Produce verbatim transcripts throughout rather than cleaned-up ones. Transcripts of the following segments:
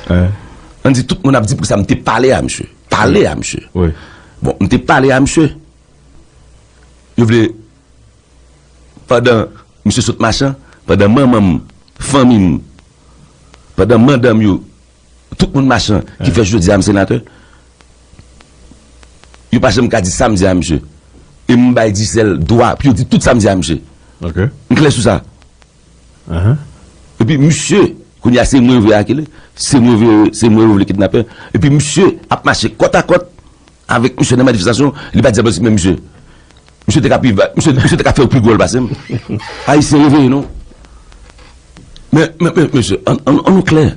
Ann di tout moun ap di poukisa m te pale a misye. Pale a misye. Bon, m te pale a misye. Yo vle, pandan misye sot machan, pandan manman m, fanmi m, pandan mandan m yo, tout moun machan ki fè jodi a m senatè, yo pa janm ka di sa m di a misye. E m bay Dizèl dwa pou yo di tout sa m di a misye. M klè sou sa. Epi misye, kounye a se mwen yo vle akile, se mwen yo vle, se mwen yo vle kidnapè. Epi misye ap mache kòt a kòt avèk misye nan manifestasyon, li pa di anpil men misye. Misye te ka pi va, misye, misye te ka fè yo pi gwo l pase m. Ayisyen reveye non. Men, men, men, mesye, ann, ann, ann nou klè.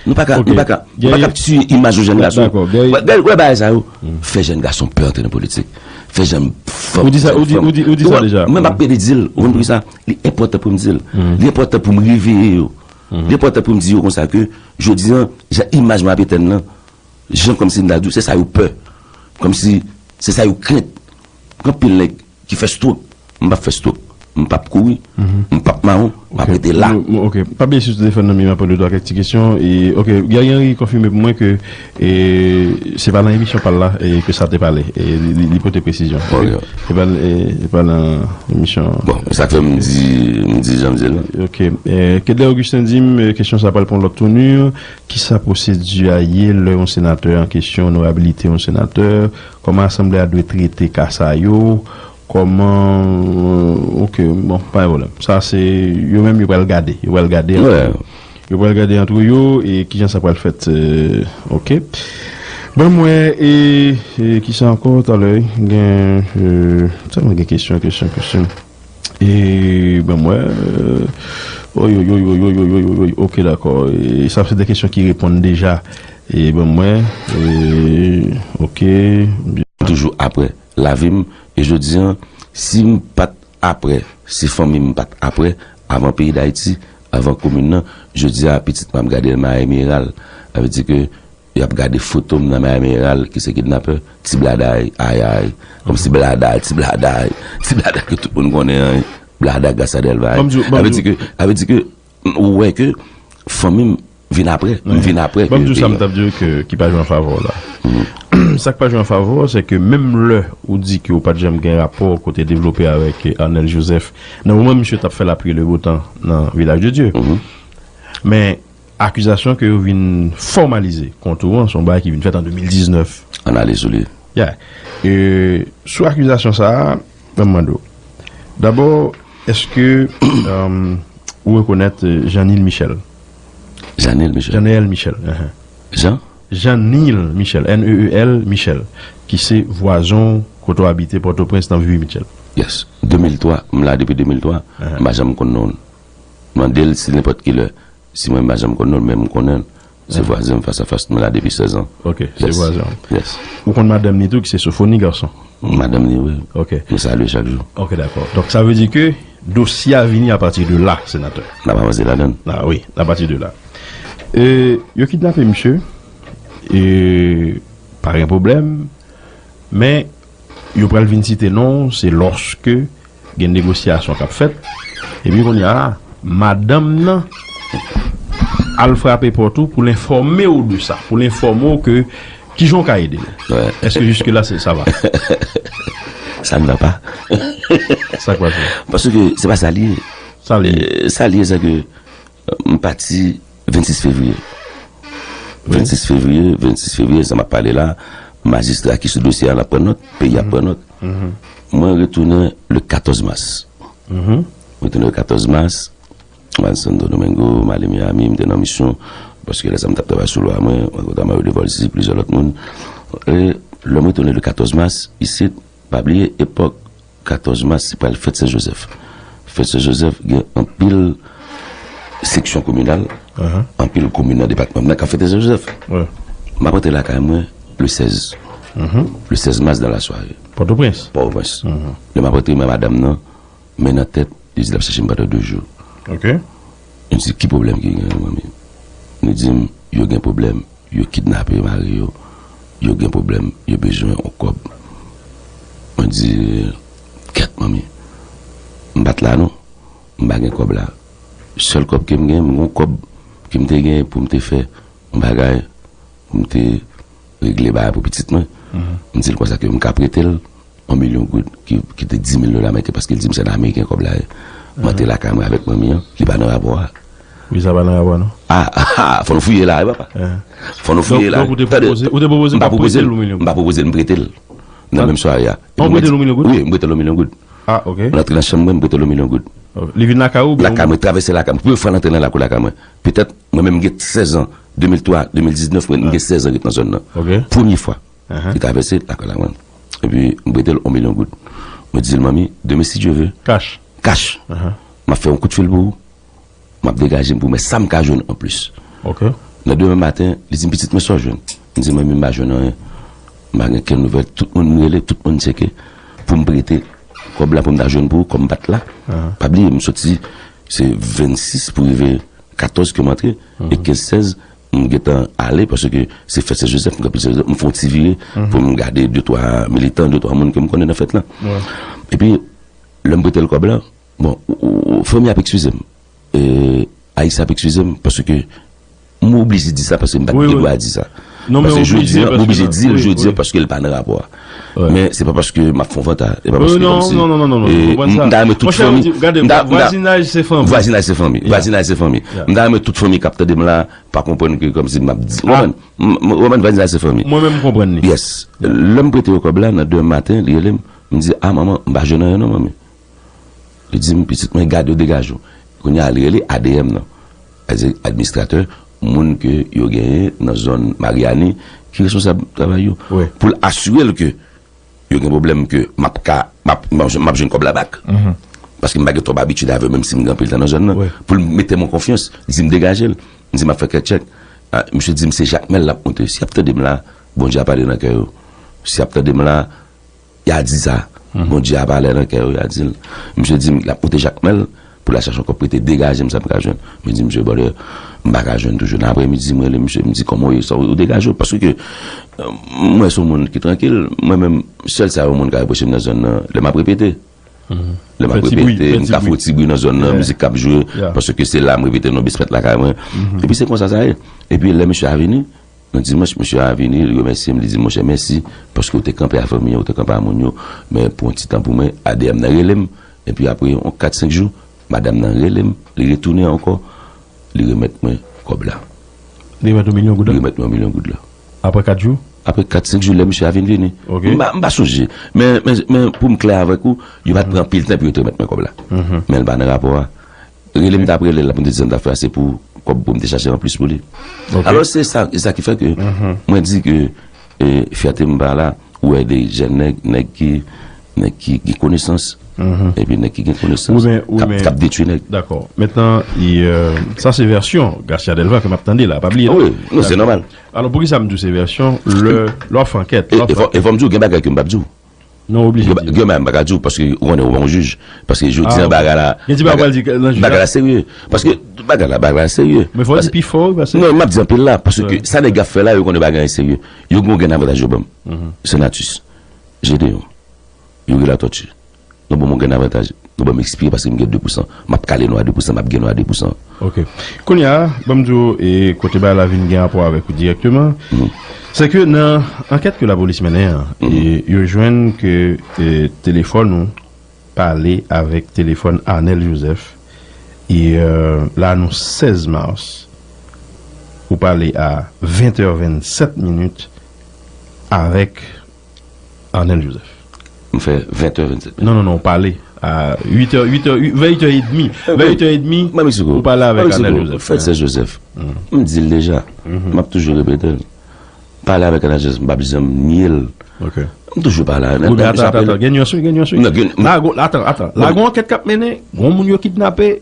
Nou pa ka, nou pa ka, nou pa ka tiye imaj yon jèn gason. Gade, wè bagay sa yo. Fè jèn gason pè antre nan politik. Fè jèn fanm, ou di sa, ou di, ou di, ou di sa deja. Mwen m ap plede di l, ou konn poukisa? Li enpòtan pou m di l. Li enpòtan pou m reveye yo. Li enpòtan pou m di yo konsa ke, jodi an, jan imaj mwen ap etenn nan, jan kòmsi m ta di w, se sa yo pè. Kòmsi se sa yo krent. Gen anpil nèg ki fè stroke. M p ap fè stroke. M p ap kouri. M p ap mawon. M ap rete la. Ok. Pa bliye si w te fè nan mi m ap poze w kèk ti kesyon. E, ok, Guerrier Henry konfime pou mwen ke, e, se pa nan emisyon pa l la, e, ke sa te pale. E, li, li, li pote presizyon. Ok. Se pa, e, se pa nan emisyon. Bon, sa k fè m di, m di jan m di l la. Ok. E, Kedley Augustin di m, e, kesyon sa pral pran lòt touni. Kisa pwosedi a ye lè yon senatè an kesyon, onorabilite yon senatè, kòman asanble a dwe trete ka sa yo, kòman, ok, bon, pa gen pwoblèm. Sa se, yo menm yo pral gade, yo pral gade antre yo. Yo pral gade antre yo, e kijan sa pral fèt, e, ok. Ban m wè, e, e kisa ankò, talè, gen, e, tèlman gen kesyon, kesyon, kesyon. E, ban m wè, e, oy, oy, oy, ok, dakò. E sa se de kesyon ki reponn deja. E ban m wè, e, ok. Toujou aprè lavi m, e jodi an, si m pa t aprè, si fanmi m pa t aprè, avan peyi Dayiti, avan komin nan, jodi a, pitit mwen ap gade l Miami Herald. Sa vle di ke y ap gade foto m nan Miami Herald, ki se kidnapè, ti bladay, ayay, kòmsi bladay, ti bladay, ti bladay ke tout moun konnen an, bladay Gasa Delva. Sa vle di ke, sa vle di ke, ou wè ke fanmi m vin aprè, m vin aprè ke peyi a. Ban m di w sa m t ap di w ke, ki pa jwe an favè w la. Sa k pa jwe an favè w, se ke menm lè ou di ke ou pa t janm gen rapò ke w te devlope avèk, e, Arnel Joseph, nan moman misye t ap fè lapli e le bo tan nan Vilaj de Dye. Men, akizasyon ke yo vin fòmalize kont ou an, se yon bagay ki vin fèt an de mil diznèf. Ann ale sou li. Ya. E, sou akizasyon sa a, ban m mande w. Dabò, èske, um, ou rekonèt, e, Jean Nil Michel? Jean Nil Michel. Jean Neel Michel, enhen. Jean? Jean Nil Michel, N E E L Michel, ki se vwazen w kote w abite Pòtoprens nan Vivi Mitchell. Yes. De mil twa, m la depi de mil twa, m pa janm konn non l. Mande l si nenpòt ki lè. Si mwen m pa janm konn non l, men m konnen l. Se vwazen m fas a fas, mwen la depi sèz an. Ok, se vwazen w. Yes. Ou konn madanm ni tou ki se Sofoni gason? Madanm ni, wi. Ok. Nou salye chak jou. Ok, dakò. Donk, sa vle di ke dosye a vini apati de la, senatè. N ap avanse ladan l. Ah wi, apati de la. E, yo kidnape misye. E, pa gen pwoblèm. Men, yo pral vin site non w, se lòske gen negosyasyon k ap fèt. Epi kounye a, madanm nan al frape pòt ou pou l enfòme w de sa, pou l enfòme w ke kijan w ka ede l. Èske jiske la, se, sa va? Ça ne va pas. Sa k pase? Paske se pa sa l ye. Sa l ye? E, sa l ye, se ke, e, m pati vennsis fevriye. Vennsis fevriye, vennsis fevriye, sa m ap pale la, majistra ki sou dosye a, l ap pran nòt, peyi ap pran nòt. Mwen retounen le katòz mas. Mwen retounen le katòz mas, m al Santo Domingo, m ale Miami, m te nan misyon, paske lè sa m t ap travay sou lwa mwen, mwen rankontre Mario Devolcy, plizyè lòt moun. E lè m retounen le katòz mas, isit, pa bliye, epòk katòz mas, se pral fèt Sen Jozèf. Fèt Sen Jozèf gen anpil seksyon kominal, anpil komin nan depatman m nan k ap fete Sen Jozèf. M ap rantre lakay mwen le sèz. Le sèz mas dan lasware. Pòtoprens? Pòtoprens. Lè m ap rantre, m wè madanm nan, men nan tèt, li di l ap chèche m pandan de jou. Ok. M di, ki pwoblèm ki gen, manmi? Li di m, yo gen pwoblèm. Yo kidnape mari yo, yo gen pwoblèm, yo bezwen yon kòb. Mwen di, kèt, manmi, m pa t la non, m pa gen kòb la. Sèl kòb ke m gen, m gen yon kòb ke m te gen pou m te fè yon bagay, pou m te regle bagay pou pitit mwen. M di l konsa ke m ka prete l yon milyon goud, ki, ki te dis mil dola ameriken, paske l di m se nan Ameriken kòb la ye. M antre lakay mwen avèk manmi an, li pa nan rapò a. Wi, sa pa nan rapò a, non. Ah, ah, ah, fò nou fouye la, wi, papa. Fò nou fouye la. Donk, ou te pwopoze, ou te pwopoze m pa prete l yon milyon goud? M pa pwopoze l, m prete l. Nan menm sware a. Ou prete l yon milyon goud? Wi, m prete l yon milyon goud. Ah, ok. M antre nan chanm mwen, m prete l yon milyon goud. Li vin lakay ou? Lakay mwen, travèse lakay mwen. Premye fwa l antre nan lakou lakay mwen. Petèt, mwen menm, m gen sèz an. De mil twa, de mil diznèf, mwen, m gen sèz an ret nan zòn nan. Ok. Premye fwa. Li travèse lakay la, mwen. Epi, m prete l yon milyon goud. Mwen di l, manmi, demen, si Dye ve. Kach. Kach. M ap fè yon kout fil pou ou. M ap degaje m pou mwen sa m ka jwenn anplis. Ok. Nan demen maten, li di m, pitit mwen, sa w jwenn? M di, manmi, m pa jwenn anyen. M pa gen kenn nouvèl. Tout moun m rele, tout moun tcheke pou m prete kòb la pou m ta jwenn pou ou, kòm m pa t la. Pa bliye, m soti, se vennsis pou rive katòz ke m antre, e kenz, sèz, m gentan ale, paske se fèt Sen Jozèf, m kanpe Sen Jozèf, m fè yon ti vire pou m gade de twa militan, de twa moun ke m konnen nan fèt la. Epi, lè m prete l kòb la, bon, ou, ou, fanmi ap eskize m. E, Ayisyen ap eskize m, paske m oblije di sa, paske m pa t gen dwa di sa. Non, men paske jodi a, m oblije di l jodi a, paske l pa nan rapò a. Men se pa paske m ap fè yon vanta, e pa paske kòmsi, non, non, non, non, non, e, m ta renmen tout fanmi, m ta, m ta, vwazinaj se fanmi. Vwazinaj se fanmi. Vwazinaj se fanmi. M ta renmen tout fanmi k ap tande m la pa konprann ke kòmsi m ap di, w konprann? M, m, w konprann, vwazinaj se fanmi. Mwen menm m konprann li. Yes. Lè m prete yo kòb la, nan demen maten, li rele m, m di, a manman, m pa jwenn anyen non, manmi. Li di m, pitit mwen, gade w, degaje w. Kounye a, li rele A D M nan. Admi-, administratè, moun ke yo genyen nan zòn Maryani, ki responsab travay yo. Pou l asire l ke yo gen pwoblèm ke m ap ka, m ap, m ap, m ap jwenn kòb la back. Paske m pa gen twòp abitid avè yo, menm si m gen anpil tan nan zòn nan. Pou l mete m an konfyans, di m degaje l. M di m ap fè kèk tchèk. Ah, misye di m se Jakmèl l ap monte. Si y ap tande m la, Bondye a pale nan kè yo. Si y ap tande m la, y a di sa. Bondye a pale nan kè yo, y a di l. Misye di m l ap monte Jakmèl pou l al chache yon kòb prete, degaje m sa m ka jwenn. Mwen di misye, brother, m pa ka jwenn toujou. Nan aprèmidi, mwen rele misye, m di, kòman w ye? Sa w degaje w? Paske, euh, mwen se yon moun ki trankil. Mwen menm, sèl sa yon moun ka repwoche m nan zòn nan, lè m ap repete. Lè m ap repete, m ka fè yon ti bri nan zòn nan, mizik k ap jwe, paske se la m repete nan basement lakay mwen. Epi se konsa sa ye. Epi lè misye a vini, nan dimanch, misye a vini, li remèsye m, li di m, monchè, mèsi, paske w te kanpe a fanmi an, w te kanpe a moun yo, men pou yon ti tan pou mwen, A D M nan rele m, epi apre yon kat, senk jou, madanm nan rele m, li retounen ankò, li remèt mwen kòb la. Li remèt ou milyon goud la? Li remèt mwen milyon goud la. Apre kat jou? Apre kat, senk jou, lè misye a vin vini. Ok. M pa, m pa sonje. Men, men, men pou m klè avèk ou, yo pa t pran anpil tan pou yo te remèt mwen kòb la. Men l pa nan rapò a. Rele m t ap rele l la pou m te di sa m t ap fè a, se pou kòb pou m te chache anplis pou li. Ok. Alò, se sa, se sa ki fè ke mwen di ke, e, fyète m pa la, ou wè de jèn nèg, nèg ki, nèg ki gen konesans, epi nèg ki gen konesans, k ap, k ap detwi nèg. Dakò. Mentnan, e, sa se vèsyon Garcia Delva ke m ap tande la. Pa bliye non. Wi, non, se nòmal. Alò, poukisa m di w se vèsyon? Lè, lè w ap fè ankèt, e, lè w ap fè ankèt. E fò, e fò m di w, gen bagay ke m p ap di w. Non, oblije di. Gen, gen bagay m pa ka di w, paske ou konnen ou pa yon jij. Paske jodi a, bagay la, gen ti bagay pral di nan jij la, bagay la serye. Paske bagay la, bagay la serye. Men fò w di pi fò, wi, paske non, m ap di anpil la, paske sa nèg ap fè la, yo konnen bagay la serye. Yo gen yon grenn avantaj yo ban m. Senatus, Gedeon, Youri Latortue. Nou ban m yon grenn avantaj. Nou ban m espri paske m gen de pousan. M ap kale nou a de pousan, m ap gen nou a de pousan. Ok. Kounye a, ban m di w, e, kote bagay la vin gen rapò avèk ou dirèkteman, se ke nan ankèt ke lapolis mennen an, e, yo jwenn ke, e, telefòn ou pale avèk telefòn Arnel Joseph, e, e, la nou sèz mas, ou pale a ventè vennsèt minit avèk Arnel Joseph. M fè ventè vennsèt minit. Non, non, non, ou pale a uit è, uit è, vè uit è edmi. Vè uit è edmi, ou pale avèk Arnel Joseph. Fèt Sen Jozèf. M di l deja. M ap toujou repete l. Pale avèk Arnel Joseph, m p ap janm nye l. Ok. M toujou pale a Arnel. Wi, men atan, atan, atan, gen nyans wi, gen nyans wi. La, gon, atan, atan. La, gon ankèt k ap mennen, gon moun yo kidnape,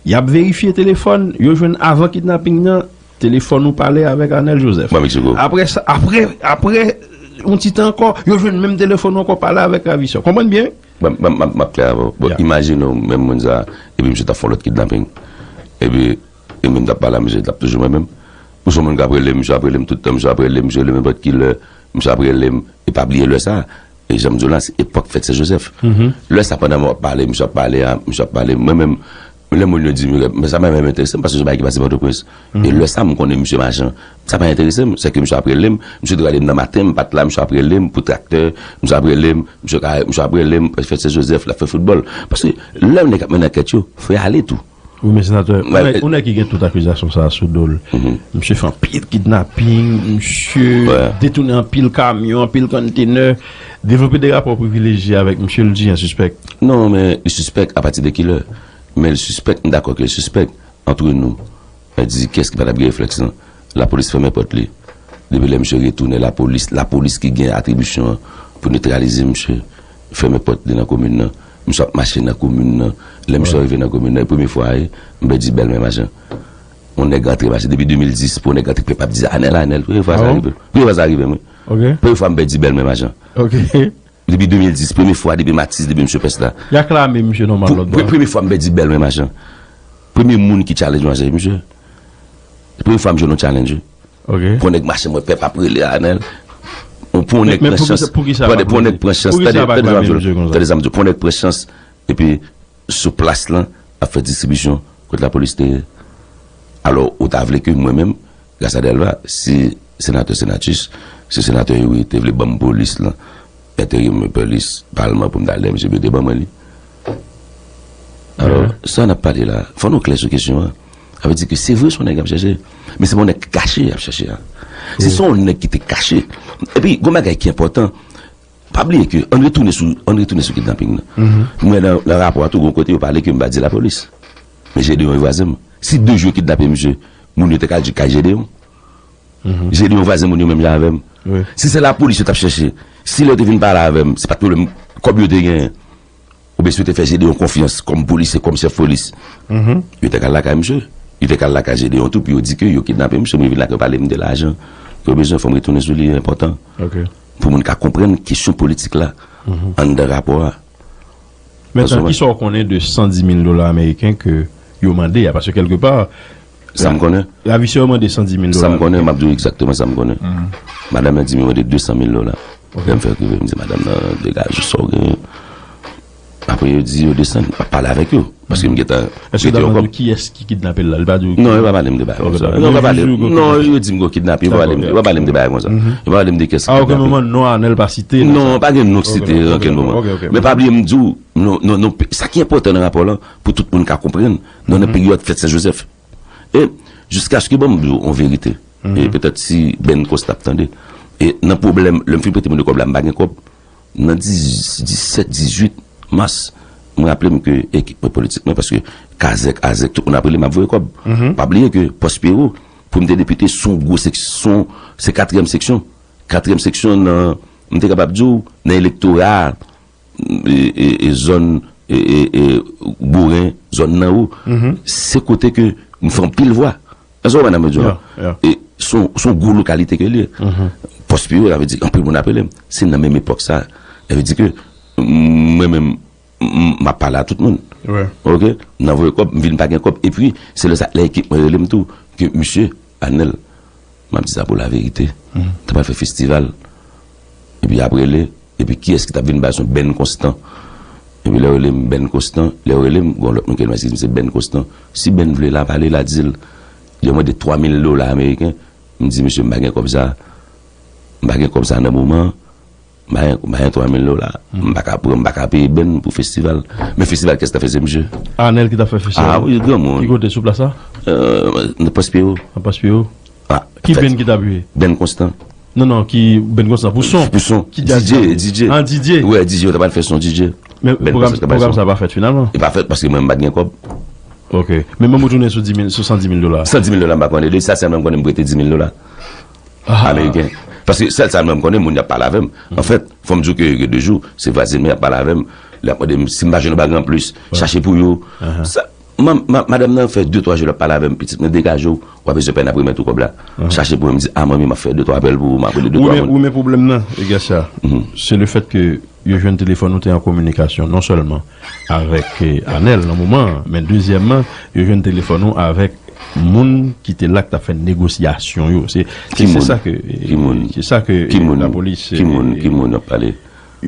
y ap verifye telefòn, yo jwenn avan kidnaping nan, telefòn ou pale avèk Arnel Joseph. Mwen Meksiko. Apre sa, apre, apre yon ti tan ankò, yo jwenn menm telefòn ou ankò pale avèk ravisè. Konprann byen? Mwen, mwen, mwen, m ap klè avè w. Bon, imajine w, menm moun sa, epi misye t ap fè yon lòt kidnaping. Epi, e menm t ap pale a misye, t ap toujou mwen menm. Ou se yon moun k ap rele m, misye ap rele m tout tan, misye ap rele m, misye rele m nenpòt ki lè, misye ap rele m, e pa bliye lè sa. E jan m di w la, se epòk fèt Sen Jozèf. Lè sa, pandan mwen ap pale, misye ap pale a, misye ap pale, mwen menm, Lè moun yo di m, men sa pa menm enterese m, paske se yon bagay ki pase Pòtoprens. E lè sa, m konnen misye machan. Sa pa enterese m. Se ke misye ap rele m, misye te rele m nan maten, m pa t la, misye ap rele m pou traktè, misye ap rele m, misye ka, misye ap rele m, fè Sen Jozèf, l ap fè foutbòl. Paske lè yon nèg ap mennen ankèt yo, fò y ale tou. Wi, men senatè, ou nèg, ou nèg ki gen tout akizasyon sa a sou do l. Misye fè anpil kidnaping, misye detounen anpil kamyon, anpil konntenè, devlope de rapò privilejye avèk misye, l di an sispèk. Non, men li sispèk apati de ki lè? Men li sispèk, m dakò ke li sispèk. Antre nou, mwen di, kiyès ki pa t ap gen reflèks lan? Lapolis fèmen pòt li. Depi lè misye retounen, lapolis, lapolis ki gen atribisyon an pou netralize misye, fèmen pòt li nan komin nan. Misye ap mache nan komin nan. Lè misye rive nan komin nan, e premye fwa, e, m pèdi bèlmè machan. Yon nèg rantre mache depi de mil dis, pou yon nèg rantre, pèp ap di, "Anèl, Anèl." Premye fwa sa rive. Premye fwa sa rive, mwen. Premye fwa m pèdi bèlmè machan. Depi de mil dis, premye fwa depi Matis, depi misye pès la. Y aklame misye nòmal lòt bò a. Premye fwa m pèdi bèlmè machan. Premye moun ki challenge mwen, se misye. Premye fwa m jwenn yon challenge. Pou yon nèg mache, mwen pèp ap rele Anèl. Pou yon nèg pran chans. Pou yon nèg pran chans. Tande, tande sa m di w. Tande sa m di w. Pou yon nèg pran chans. Epi sou plas lan, ap fè distribisyon kot lapolis te ye. Alò, ou ta vle ke mwen menm, Grasa Delva, si senatè Senatus, si senatè Youri te vle ban m polis lan, enterim polis palman pou m ta al dèyè misye, yo te ban mwen li. Alò, sa n ap pale la, fò nou klè sou kesyon an. Sa vle di ke se vre se yon nèg y ap chèche, men se pa yon nèg ki kache y ap chèche a. Si se yon nèg ki te kache, epi, gon bagay ki enpòtan, pa bliye ke, ann retounen sou, ann retounen sou kidnaping nan. M wè nan, nan rapò a tou, gon kote yo pale ke m pa di lapolis. Men Jedeon e vwazen m. Si de jou yo kidnape misye, moun yo te ka di kay Jedeon. Jedeon vwazen moun yo menm jan avè m. Si se lapolis yo t ap chèche, si lè yo te vin pale avè m, se pa t pwoblèm kòb yo te genyen. Oubyen si yo te fè Jedeon konfyans kòm polisye, kòm chèf polis, yo te ka al lakay misye. Yo te ka al lakay Jedeon tou pou yo di ke yo kidnape misye, men yo vin lakay yo pale m de lajan. Yo bezwen fò m retounen sou li, enpòtan. Pou moun ka konprann kesyon politik la anndan rapò a. Mentnan, kisa w konnen de san di mil dola ameriken ke yo mande a? Paske kèlkepa, sa m konnen. Ravisè yo mande san di mil dola ameriken. Sa m konnen, m ap di w egzakteman sa m konnen. Madanm nan di m yo mande de san mil dola. Lè m fè rive, m di madanm nan, degaje sa w genyen. Apre, yo di yo desann, m ap pale avèk yo. Paske m gentan rete yon kòb. Èske l pa di w kiyès ki kidnape l la? Li pa di w ki? Non, yo pa pale m de bagay konsa. Non, yo pa pale m. Non, yo di m gon kidnape, yo pa pale m, yo pa pale m de bagay konsa. Yo pa pale m de kiyès ki kidnape. A okenn moman non Anèl pa site nan sa? Non, pa gen non site nan okenn moman. Men pa bliye m di w, non, non, non, sa ki enpòtan nan rapò lan, pou tout moun ka konprann, nou nan peryòd fèt Sen Jozèf. E jiskaske, bon, m di w yon verite. E petèt si Ben Constant ap tande. E nan pwoblèm, lè m fin prete moun yo kòb la, m pa gen kòb. Nan dis, disèt, dizuit mas, m raple m ke ekip mwen politik mwen, paske kazèk, azèk, tout moun ap rele m, ap voye kòb. Pa bliye ke Pòs Pyewo, pou m te depite, se yon gwo seksyon, se katriyèm seksyon. Katriyèm seksyon nan, m te kapab di w, nan elektora a, e, e, e zòn, e, e, e, Boren, zòn nan ou, se kote ke m fè anpil vwa. Èske w konprann sa m di w la? E se yon, se yon gwo lokalite ke l ye. Pòs Pyewo, sa vle di anpil moun ap rele m. Se nan menm epòk sa. Sa vle di ke mwen menm, m, m ap pale a tout moun. Ok? Nan voye kòb, m vin pa gen kòb. Epi, se lè sa, lè ekip mwen rele m tou, ke misye, Anèl, m ap di sa pou laverite. T ap al fè festival. Epi apre le, epi kiyès ki t ap vin ba l? Se Ben Constant. Epi lè yo rele m Ben Constant, lè yo rele m, gon lòt moun ki rele m, se Ben Constant. Si Ben vle la pale, la di l. Li mande twa mil dola ameriken. M di, "Mesye, m pa gen kòb sa. M pa gen kòb sa nan moman an. M pa gen, m pa gen twa mil dola. M pa ka pran, m pa ka peye Ben pou festival." Men festival kiyès t ap fè? Se misye. Anèl ki t ap fè festival? Ah wi, granmoun. Ki kote sou plas la? Euh, nan Pòs Pyewo. Nan Pòs Pyewo. Ah, ki Ben ki t ap jwe? Ben Constant. Non, non, ki Ben Constant? Pou son? Pou son. Ki djaz? D J, D J. Ah, D J. Wè, D J, yo t ap al fè son D J. Men pwogram sa pa fèt finalman? Li pa fèt paske mwen, m pa t gen kòb. Ok. Men menm ou tounen sou dis mil, sou san dis mil dola. San dis mil dola, m pa konnen. De sa sèlman m konnen, m prete dis mil dola ameriken. Paske sèl sa mwen m konnen, moun y ap pale avè m. Anfèt, fò m di w ke gen de jou, se vwazen mwen y ap pale avè m. L ap mande m si m pa jwenn yon bagay anplis, chache pou yo. Sa, man, ma, madanm nan fè de twa jou l ap pale avè m, "Pitit mwen, degaje w, w ap bezwen pè, n ap remèt ou kòb la. Chache pou mwen." M di, "A manmi, m ap fè de twa apèl pou ou, m ap rele de twa moun." Wi, men pwoblèm nan, Egasa, se le fèt ke yo jwenn telefòn ou te an kominikasyon, non sèlman avèk, eh, Anèl nan moman an, men dezyèmman, yo jwenn telefòn ou avèk moun ki te la k t ap fè negosyasyon yo. Se, se, se sa ke, se sa ke, eh, lapolis, ki moun, eh, ki moun ap pale?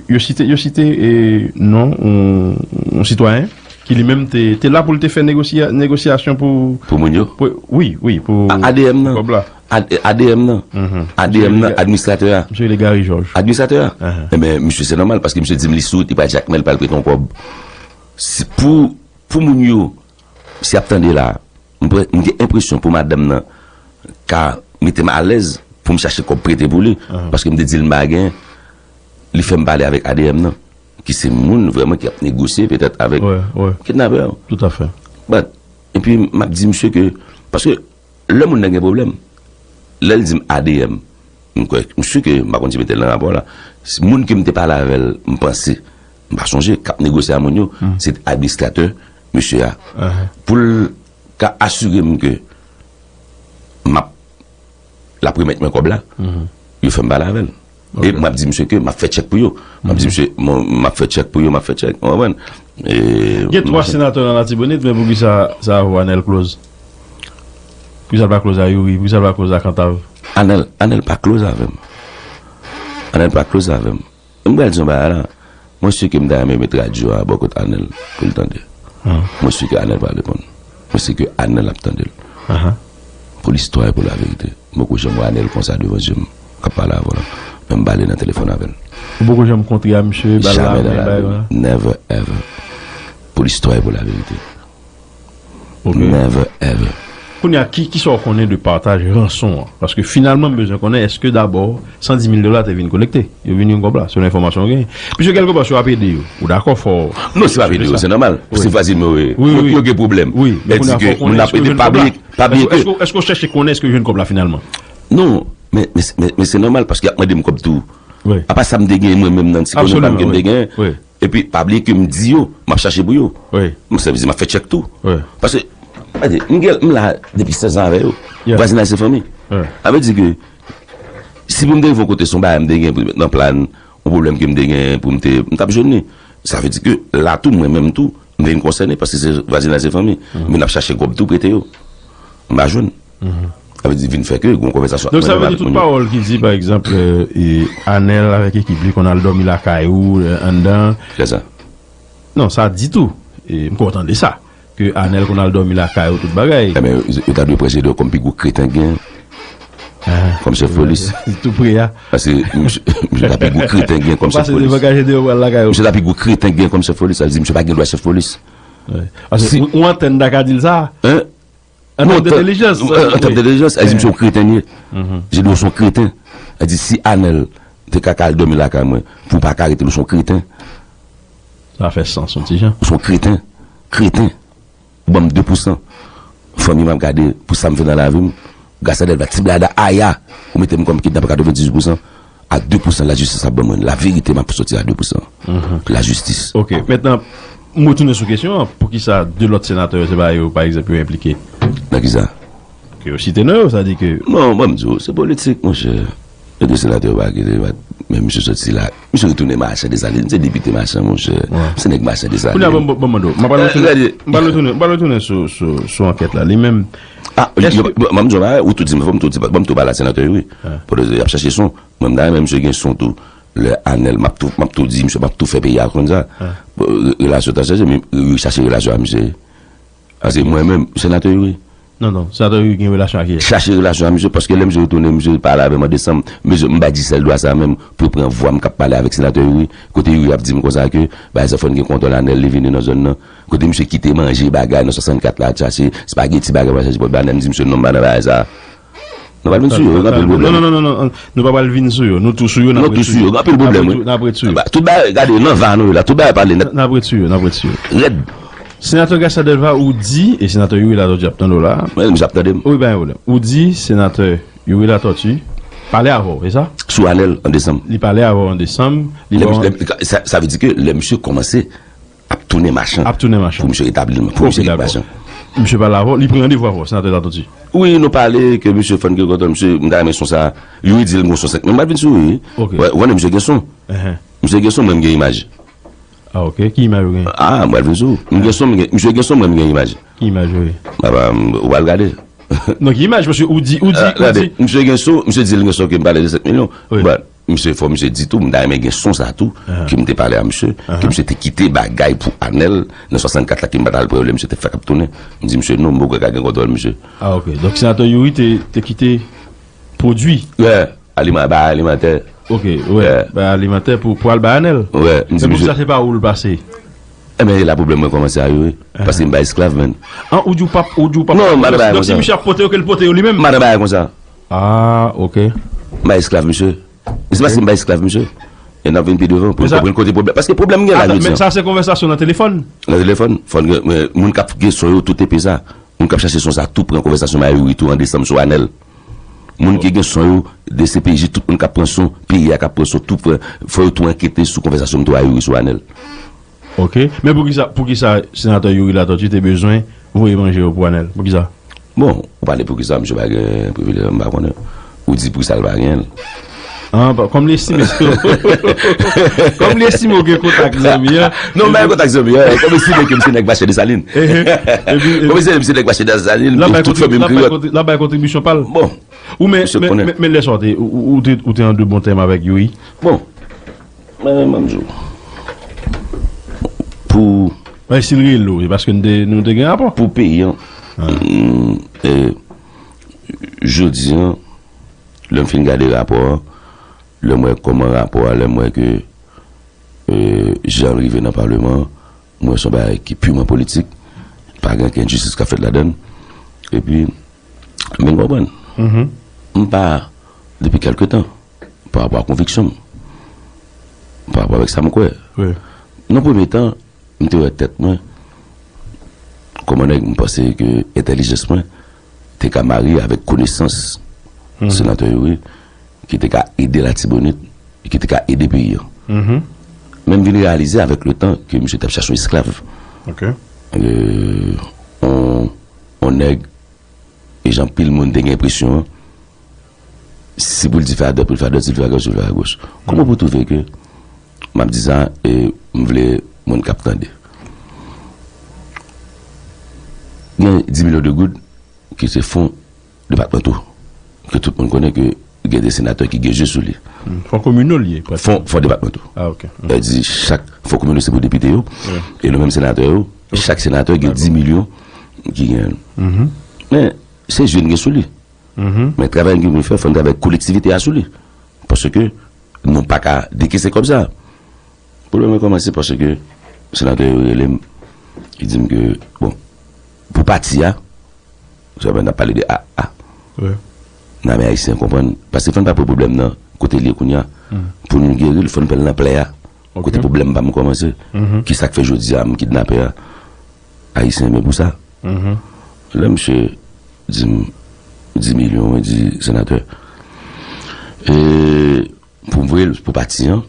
Yo site, yo site, eh, non yon, yon sitwayen ki li menm te, te la pou l te fè negosya- negosyasyon pou, Pou moun yo. Pou, wi, wi, pou A- ADM nan. Kòb la. ADM nan. ADM nan, administratè a. Misye rele Gary Georges. Administratè a. Ebyen, misye se nòmal, paske misye di m li sou wout, li pral Jakmèl, pral prete yon kòb. Si- Pou, pou moun yo, si y ap tande la, m pre- m gen enpresyon pou madanm nan ka mete m alèz pou m chache kòb prete pou li, paske m te di l m pa gen, li fè m pale avèk ADM nan, ki se moun vrèman ki ap negosye petèt avèk Wè, wè. Kidnapè yo. Toutafè. But, epi m ap di misye ke, paske lè moun nan gen pwoblèm, lè l di m ADM, m kwè, m si ke m pa konn si mete l nan rapò la. Si moun ke m te pale avè l, m panse, m pa sonje, k ap negosye a moun yo, se administratè misye a. Pou l ka asire m ke m ap, l ap remèt mwen kòb la, yo fè m pale avè l. E m ap di misye ke m ap fè tchèk pou yo. M ap di misye, m ap fè tchèk pou yo, m ap fè tchèk. Ou konprann? Gen twa senatè nan Latibonit, men poukisa sa a vo Anèl close? Poukisa l pa close a Youri? Poukisa l pa close a Kantav? Anèl, Anèl pa close avè m. Anèl pa close avè m. M pral di yon bagay la. Mwen si ke m ta renmen met radyo a bò kot Anèl pou l tande. Mwen si ke Anèl pa reponn. Mwen si ke Anèl ap tande l. Pou listwa e pou laverite. M poko janm wè Anèl konsa devan je m k ap pale avè w la. Men m pale nan telefòn avè l. Ou poko janm kontre a misye, ba l la, Jamais dans la vie. Never ever. Pou listwa e pou laverite. Never ever. Kounye a, ki, ki sa w konnen de pataj ranson an? Paske finalman, m bezwen konnen, èske dabò san di mil dola te vin kolekte? Yo vin yon kòb la, selon enfòmasyon w genyen. Piske kèlkepwa, si w ap ede yo, ou dakò, fò. Non, se pa ede yo, se nòmal. Se fasil, men yo, yo gen pwoblèm. Wi, men kounye a, fò w konnen si yo jwenn kòb la. Pa bliye ke. Èske w chèche konnen èske yo jwenn kòb la finalman? Non, men, men, men, men se nòmal, paske y ap mande m kòb tou. Apa sa m te genyen mwen menm nan ti konnen pa m ke m te genyen. Epi, pa bliye ke m di yo, m ap chache pou yo. M, sa vle di, m ap fè tchèk tou. Paske, gade, m gen, m la depi sèz an avè yo. Vwazinaj se fanmi. Sa vle di ke, si pou m te rive yon kote, se yon bagay m te gen pou m met nan plan, yon pwoblèm ke m te gen pou m te, m t ap jwenn li. Sa vle di ke, la tou, mwen menm tou, m vin konsène, paske se vwazinaj se fanmi. Men n ap chache kòb tou, prete yo. M pa jwenn. Sa vle di, vin fè ke gon konvèsasyon. Donk, sa vle di tout pawòl ki di, pa egzanp, e, Anèl avèk ekip li konn al dòmi lakay ou, e, anndan. Kisa sa? Non, sa di tou. E, m kontan de sa. Ke Anèl konn al dòmi lakay ou, tout bagay. Ebyen, yo ta dwe prese de kòm pi gwo kreten gen. Kòm chèf polis. Tou pre a. Paske misye, misye ta pi gwo kreten gen kòm chèf polis. Pase devan kache deyò pral lakay ou. Misye ta pi gwo kreten gen kòm chèf polis. Sa vle di, misye pa gen dwa chèf polis. Paske ou antèn ta ka di l sa. An tèm de entèlijans. An tèm de entèlijans, el di, "Misye yon kreten li ye." Je di, "Ou se yon kreten." El di, "Si Anèl te ka al dòmi lakay mwen, pou w pa ka rete, ou se yon kreten." Sa fè sans, yon ti jan. Ou se yon kreten. Kreten. Ou ban m de pousan. Fanmi m ap gade pou sa m fè nan lavi m. Gras a Dèlva, ti blada aya. Ou mete m kòm kidnapè katrevendizuit pousan. A de pousan lajistis ap ban mwen. Laverite, m ap soti a de pousan. Lajistis. Ok, mentnan, m retounen sou kesyon an. Poukisa de lòt senatè yo, se pa yo, pa egzanp, yo enplike? Nan kisa? Ke yo site non yo, sa di ke. Non, ban m di w, se politik, monchè. E de senatè yo pa kite, men misye soti la. Misye retounen machann de sali. Misye depite machann, monchè. Misye nèg machann de sali. Kounye a, ban m, ban m mande w. M ap retounen, m ap retounen, m ap retounen sou, sou, sou ankèt la. Li menm. Ah, ban m di w, ou tou di m, fò m tou di, ban m tou pale a senatè Youri. Paske y ap chache son. Mwen, m ta renmen misye gen son tou. Lè Anèl, m ap tou, m ap tou di misye, m ap tou fè peyi a konn sa. Relasyon ta chache, men Youri chache relasyon a misye. Paske mwen menm, senatè Youri. Non, non, senatè Youri gen relasyon ak kiyès? Chache relasyon a misye, paske lè misye retounen, misye pale avè m an desanm, mesye, m bay Djisèl dwa sa menm, pou l pran vwa m k ap pale avèk senatè Youri, kote Youri ap di m konsa ke, bagay sa fò n gen kontwòl Anèl, li vini nan zòn nan. Kote misye kite manje, bagay, nan swasannkat la, chache, spageti, bagay, chache, pòt banèn, m di misye, non, m pa nan bagay sa. Nou pral vin sou yo, gen anpil pwoblèm. Non, non, non, non, non, nou pa pral vin sou yo, nou tou sou yo, n ap ret sou yo. Gen anpil pwoblèm, wi. N ap ret sou yo. Tout bagay, gade, nan va nou ye la, tout bagay pale nèt. N ap ret sou yo, n ap ret sou yo. Rèd. Senatè Gastard Delva, ou di, e senatè Youri Latortue ap tande w la. Wi, misye ap tande m. Wi, pa gen pwoblèm. Ou di, senatè Youri Latortue pale avè w, e sa? Sou Anèl, an desanm. Li pale avè w an desanm. Li ba w. Sa, sa vle di ke lè misye kòmanse ap tounen machan. Ap tounen machan. Pou misye retabli l, pou misye ret machan. Misye pale avè w, li pran randevou avè w, senatè Latortue. Wi, nou pale ke misye fè n gen kontan, misye, m ta renmen son sa. Youri di l gon son senk mil, m pral vin sou Youri. Ok. Wè, ou konnen misye gen son. Misye gen son, mwen m gen imaj. Ah, ok. Ki imaj ou gen? Ah, m pral vin sou. M gen son, m gen, misye gen son, mwen m gen imaj. Ki imaj ou gen? Papa, ou pral gade. Non, ki imaj? Paske ou di, ou di, ou di. Misye gen son, misye di l gen son ke m pale de senk milyon. Wi. But, misye, fò misye di tou, m ta renmen gen son sa tou, ke m te pale a misye, ke misye te kite bagay pou Anèl, nan swasannkat la, ke m pa t al pran yo, lè misye te fèk ap tounen. M di misye, non, m poko ka gen kontwòl misye. Ah, ok. Donk, senatè Youri te, te kite pwodui. Wè, aliman, bay alimantè. Ok, wè, bay alimantè pou, pou al bay Anèl. Wè, m di misye. Men pou sa, se pa ou l pase. Enben, e la pwoblèm mwen kòmanse a Youri. Paske m pa esklav, menn. An, ou di w p ap, ou di w p ap. Non, m pa travay konsa. Donk, si misye ap pote yo, ke l pote yo li menm. M pa travay konsa. Ah, ok. M pa esklav, misye. E se paske m pa esklav, misye. E n ap vin pi devan pou n konprann kote pwoblèm. Paske pwoblèm gen la, jodi a. Men sa se konvèsasyon nan telefòn. Nan telefòn, fò n gen, men moun k ap gen son yo, tout epe sa. Moun k ap chache son sa, tou pran konvèsasyon m a Youri tou an desanm sou Anèl. Moun ki gen son yo, D C P J, tout moun k ap pran son, peyi a k ap pran son, tou pran, fò yo tou ankete sou konvèsasyon m tou a Youri sou Anèl. Ok. Men poukisa, poukisa senatè Youri Latortue te bezwen voye manje yo pou Anèl? Poukisa? Bon, ou pale poukisa, misye pa gen privilèj, m pa konnen. Ou di poukisa l pa genyen l. Ah, pa- kòm li estime. Kòm li estime ou gen kontak zanmi an. Non, m pa gen kontak zanmi an. Kòm li estime ke m se nèg Machè Desalin. Ehe. Epi, epi Kòm li estime m se nèg Machè Desalin, l ap bay tout kontrib-, fanmi m l ap bay kreyòl. Kontri-, l ap bay kontribisyon pa l. Bon. Ou men, men, men, men lè sa w te, ou, ou, ou te, ou te an de bon tèm avèk Youri? Bon. Men, men, m di w. Pou Men si l rele w, se paske nou te, nou te gen rapò. Pou peyi an, mm, e, jodi an, lè m fin gade rapò an, lè m wè kòman rapò a, lè m wè ke, e, jan l rive nan palman an, m wè se yon bagay ki piman politik, pa gen okenn jistis k ap fèt ladan l. Epi, men konprann, m pa, depi kèlke tan, pa rapò a konviksyon m, pa rapò avèk sa m kwè. Wi. Nan premye tan, m te wè tèt mwen kòm yon nèg, m panse ke entèlijans mwen te ka marye avèk konesans senatè Youri, ki te ka ede Latibonit, ki te ka ede peyi an. Men m vin reyalize avèk le tan ke misye t ap chache yon esklav. Ok. E, on, on nèg E jan anpil moun te gen enpresyon an, si pou l di fè adwat, pou l fè adwat, si l fè agoch, pou l fè agoch. Kòman pou w twouve ke, m ap di sa, e m vle moun k ap tande. Gen dis milyon de goud ki se fon depatmanto, ke tout moun konnen ke gen de senatè ki gen je sou li. Hmm, fon kominal li ye, prèske. Fon, fon depatmanto. Ah, ok. Hmm. Sa vle di chak fon kominal se pou depite yo, e nou menm senatè yo, chak senatè gen dis milyon ki gen. Men, se je n gen sou li. Men travay n gen pou n fè, fò n travay kolektivite a sou li. Paske nou pa ka dekese kòb sa. Pwoblèm nan kòmanse paske senatè yo rele m, li di m ke, bon, pou pati a, sa vle n ap pale de A A. Wi. Nan men Ayisyen konprann, paske fò n pa pran pwoblèm nan kote l ye kounye a. Pou nou geri l, fò n pran l nan plè a. Ok. Kote pwoblèm pa m kòmanse. Kisa k fè jodi a m kidnapè a? Ayisyen men pou sa. Lè misye di m dis milyon, mwen di, senatè, e, pou m voye l pou pati an,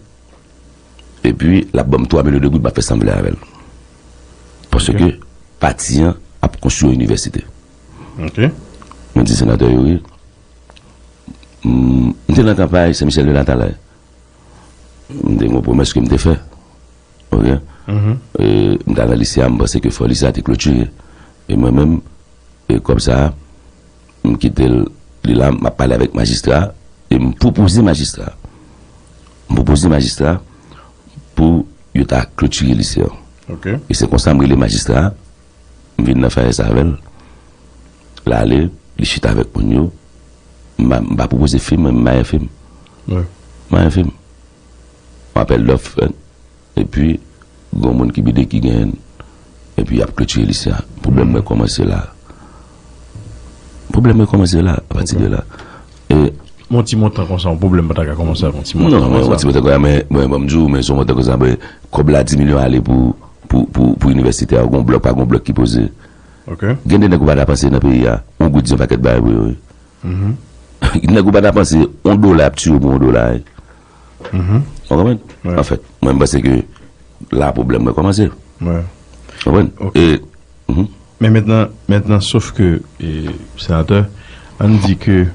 epi l ap ban m twa milyon de goud, m ap fè sa m vle avè l. Paske pati an ap konstwi yon inivèsite. Ok. Mwen di senatè Youri, m, m te nan kanpay Sen Michèl de Latalay. M te gen yon pwomès ke m te fè. Ok? E, m t al nan lise a, m panse ke fò lise a te klotire. E mwen menm, e kòb sa a, m kite l, li la, m ap pale avèk majistra a, e m pwopoze majistra a. M pwopoze majistra a pou yo ta klotire lise an. Ok. E se konsa m rele majistra a, m vin nan fè sa avè l. L ale, li chita avèk moun yo. M pa, m pa pwopoze fim, mwen, m pa gen fim. Wi. M pa gen fim. Yon apèl dòf fèt. Epi, gen yon moun ki bide ki genyen l. Epi, y ap klotire lise a. Pwoblèm mwen kòmanse la. Pwoblèm mwen kòmanse la, apati de la. E yon ti montan konsa, yon pwoblèm pa ta ka kòmanse avèk yon ti montan konsa. Non, yon ti montan konsa, men, mwen, ban m di w, men se yon montan konsa, men kòb la, dis milyon ale pou, pou, pou, pou inivèsite a, gon blòk, pa gon blòk ki poze. Ok. Gen de nèg ou pa ta panse nan peyi a, yon goud di yon pakèt bagay pou yo, wi. Nèg ou pa ta panse, yon dola ap tiye pou yon dola, wi. Ou konprann? Anfèt, mwen, m panse ke la pwoblèm mwen kòmanse. Ou konprann? Ok. E, mhm. Men mentnan, mentnan, sof ke, e, senatè, ann di ke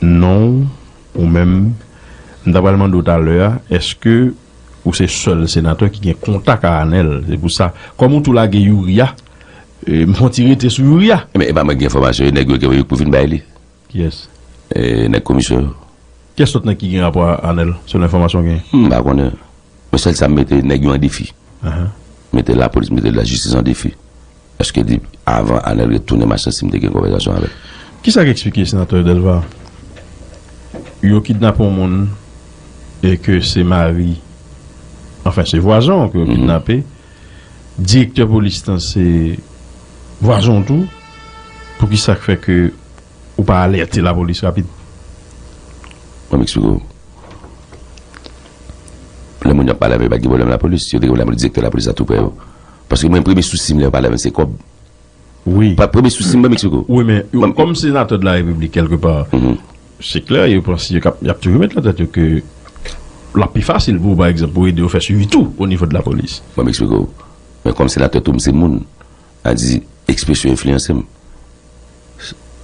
non, ou menm, m ta pral mande w talè a, èske ou se sèl senatè ki gen kontak a Anèl? Se pou sa, kòm ou tou lage Youri a, e, m fè yon ti rete sou Youri a. Men e pa mwen ki gen enfòmasyon, e nèg yo ki voye pou vin bay li. Kiyès? E, nèg komisyon yo. Kiyès lòt nèg ki gen rapò a Anèl, selon enfòmasyon w genyen? M pa konnen. Men sèl sa m mete nèg yo an defi. Ahan. Mete lapolis, mete lajistis an defi. Èske depi avan Anèl retounen machin si m te gen konvèsasyon avè l? Kisa k eksplike, senatè Delva, yo kidnape yon moun e ke se mari, anfen, se vwazen w ke yo kidnape, direktè polis lan se vwazen w tou, poukisa k fè ke ou pa alète lapolis rapid? Mwen m eksplike w. Lè moun yo ap pale avè yo, pa t gen pwoblèm lapolis. Yo te gen pwoblèm avèk direktè lapolis la tou prè yo. Paske mwen, premye sousi m lè yo pale avè m, se kòb. Wi. Pa, premye sousi m, mwen m eksplike w. Wi, men yo, kòm senatè de la Repiblik, kèlkepa, se klè, yo panse, yo kap, y ap toujou met nan tèt yo ke l ap pi fasil pou, pa egzanp, pou ede yo fè swivi tou o nivo de lapolis. Mwen m eksplike w. Men kòm senatè tou, m se moun. A di, ekspresyon enfliyanse m.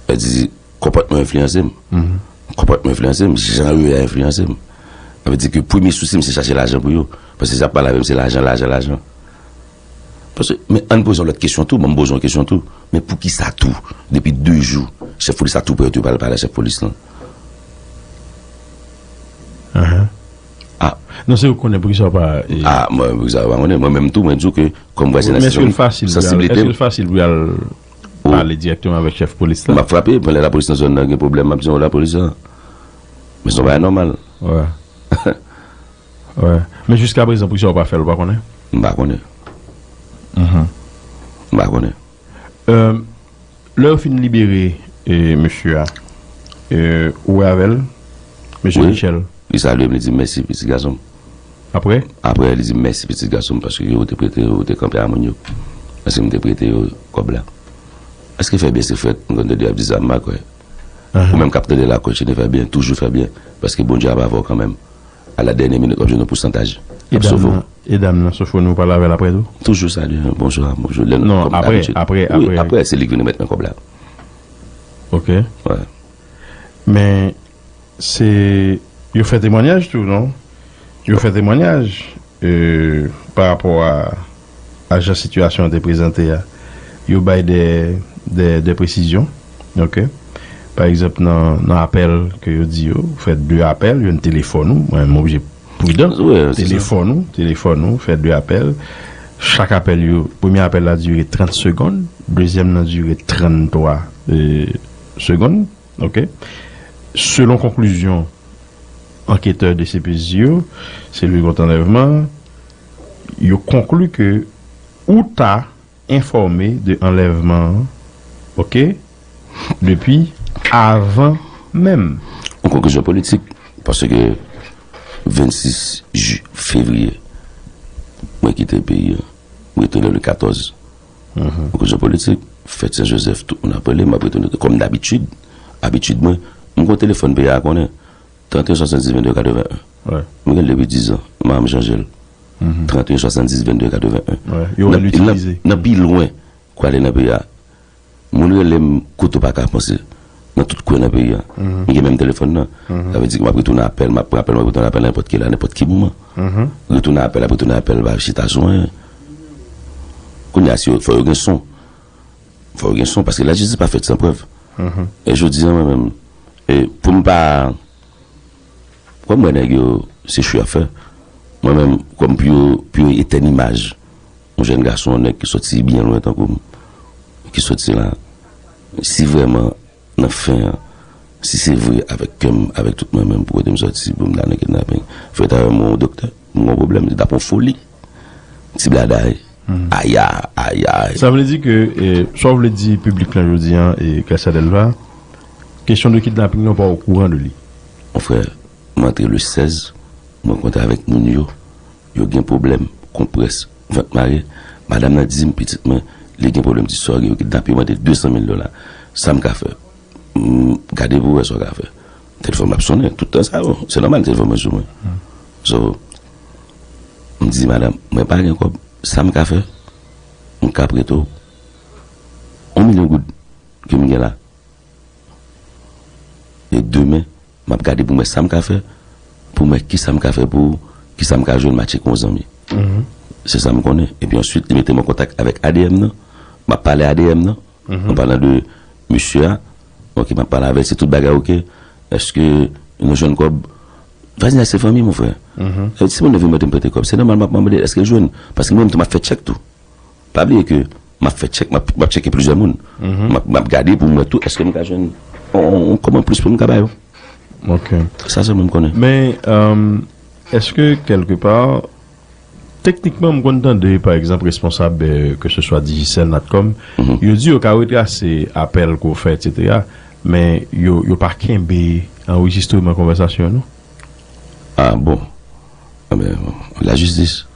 A di, konpòtman enfliyanse m. Konpòtman enfliyanse m, jan yo ye a enfliyanse m. Sa vle di ke premye sousi m se chache lajan pou yo. Paske sa ap pale avè m se lajan, lajan, lajan. Paske, men ann poze yon lòt kesyon tou, ban m poze yon kesyon tou. Men poukisa tou, depi de jou, chèf polis la tou prè yo tou pral pale a chèf polis lan? Ahan. Ah. Non, se ou konnen, poukisa w pa, e, ah, mwen, poukisa w pa konnen? Mwen menm tou, mwen di w ke, kòm vwazin, men èske l fasil pou y al, èske l fasil pou y al pale dirèkteman avèk chèf polis la? M ap frape, mwen lè lapolis nan zòn nan gen pwoblèm, m ap di, "O, lapolis la." Men se yon bagay nòmal. Wè. Wè. Men jiska prezan, poukisa w pa fè l, ou pa konnen? M pa konnen. Mhm. M pa konnen. Euh, lè yo fin libere, e, mesye a, e, ou wè avè l, mesye Michel? Wi. Li salye m, li di m, "Mèsi, pitit gason m." Apre? Apre, li di m, "Mèsi, pitit gason m, paske ou te prete, ou te kanpe a moun yo. Paske m te prete yo kòb la." Èske fè byen se frèt? M konn tande y ap di sa, m pa kwè. Ahan. Ou menm k ap tande la, kontinye fè byen, toujou fè byen, paske Bondye ap avè w kanmenm. A la dènyè minit, w ap jwenn yon pousantaj. E dam nan, e dam nan, Sofoni, ou pale avè l apre tou? Toujou salye, "Bonswa, bonjou." Lè n, non, apre, apre, apre. Wi, apre, se li k vin remèt mwen kòb la. Ok. Wè. Men, se, yo fè temwanyaj tou, non? Yo fè temwanyaj, e, pa rapò a, a jan sitiyasyon an te prezante a. Yo bay de, de, de presizyon, ok? Pa egzanp, nan, nan apèl ke yo di yo, fè de apèl, youn telefòn ou, mwen, m oblije pridan. Wi, se sa. Telefòn ou, telefòn ou, fè de apèl. Chak apèl yo, premye apèl la dire trant segonn, dezyèm nan dire tranntwa, e, segonn. Ok. Selon konklizyon anketè D C P J yo, se lwi kont anlèvman, yo konkli ke ou ta enfòme de anlèvman an, ok, depi avan menm. Yon konklizyon politik, paske vennsis ju-, fevriye, mwen kite peyi an, mwen retounen le katòz. Mhm. Yon koze politik, fèt Sen Jozèf, tout moun ap rele, m ap retounen kòm dabitid, abitid mwen, m gon telefòn peyi a konnen, trant e en swasanndis vennde katreven en. Wi. M gen l depi diz an, m pa janm chanje l. Mhm. Trant e en swasanndis vennde katreven en. Wi, yo itilize. Nan, nan, nan pi lwen, kwale nan peyi a. Moun rele m kote w pa ka panse. Nan tout kwen nan peyi a. Mhm. M gen menm telefòn nan. Mhm. Sa vle di ke m ap retounen apèl, m ap pran apèl, m ap retounen apèl nenpòt ki lè, nenpòt ki moman. Mhm. Retounen apèl, ap retounen apèl, pa chita sou anyen. Kounye a, si yo, fò yo gen son. Fò yo gen son, paske lajistis pa fèt san prèv. Mhm. E jodi a, mwen menm, e pou m pa Kòm mwen nèg yo, se cho y ap fè. Mwen menm, kòm pou yo, pou yo etèn imaj yon jèn gason, yon nèg ki sòti byen lwen tankou m, ki sòti la, si vrèman, nan fen an, si se vre avèk kè m, avèk tout mwen menm, pou kote m sòti, pou m ta nan kidnaping, fò yo ta wè m yon doktè, m gon pwoblèm, se t ap yon foli. Ti bladay. Hmm. Aya, aya. Sa vle di ke, eh, sa w vle di piblik lan jodi a, eh, Gracia Delva, kesyon de kidnaping nan, w pa okouran de li? Mon frè, m antre le sèz, m rankontre avèk moun yo, yo gen pwoblèm, konprès, vant mare. Madanm nan di m, pitit mwen, li gen pwoblèm, di sa, yo kidnape, yo mande de san mil dola. Sa m ka fè? M gade pou wè sa w ka fè. Telefòn m ap sonnen, tout tan sa yo. Se nòmal, telefòn mwen sou mwen. Hmm. So, m di, madanm, mwen pa gen kòb. Sa m ka fè? M ka prete w yon milyon goud ke m gen la. E demen, m ap gade pou m wè sa m ka fè, pou m wè kisa m ka fè pou ou, kisa m ka jwenn matche ak yon zanmi. Mhm. Se sa m konnen. Epi answit, li mete m an kontak avèk A D M nan. M ap pale A D M nan. Mhm. An palan de mesye a, ok, m ap pale avè l, se tout bagay ok. Èske Nou jwenn kòb. Vwazinaj se fanmi, mon frè. Si moun nan vin mande m prete kòb, se nòmal m ap mande èske l jwenn. Paske mwen menm tou, m ap fè tchèk tou. Pa bliye ke m ap fè tchèk, m ap, m ap tcheke plizyè moun. M ap, m ap gade pou m wè tou, èske m ka jwenn yon, yon, yon kòb anplis pou m ka ba yo. Ok. Sa sèlman m konnen. Men, euh, èske kèlkepa, teknikman, m konn tande, pa egzanp, responsab, euh, ke se swa Digicel, Natcom, yo di yo ka retrase apèl ke w fè, etsetera, men yo, yo pa kenbe anrejistreman konvèsasyon yo, non? Ah bon. Ah ben, lajistis.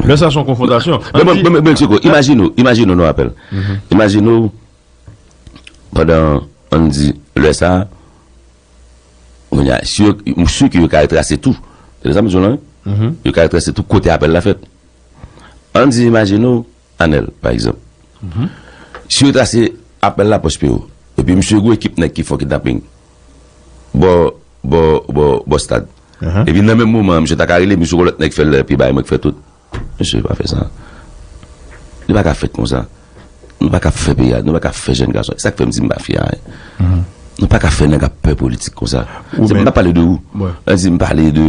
Lè sa se yon konfwontasyon. Men, men, men, men, men, Tcheko, imajine w, imajine w nan apèl. Imajine w, pandan, ann di, lè sa, kounye a, si yo, m si ke yo ka retrase tou. Tande sa m di w la, wi. Yo ka retrase tou kote apèl la fèt. Ann di, imajine w, Anèl, pa egzanp. Si yo trase apèl la pòs P O, epi misye gwo ekip nèg ki fè kidnaping bò, bò, bò, bò stad. Epi nan menm moman an, misye ta ka rele, misye gwo lòt nèg fè l, epi bay mwen k fè tout. Mesye, pa fè sa. Li pa ka fèt konsa. Nou pa ka fè peyi a, nou pa ka fè jèn gason. Se sa k fè m di m pa fyè a. Nou pa ka fè nèg ap pè politik konsa. Se, m pa pale de ou. Mwen di m pale de,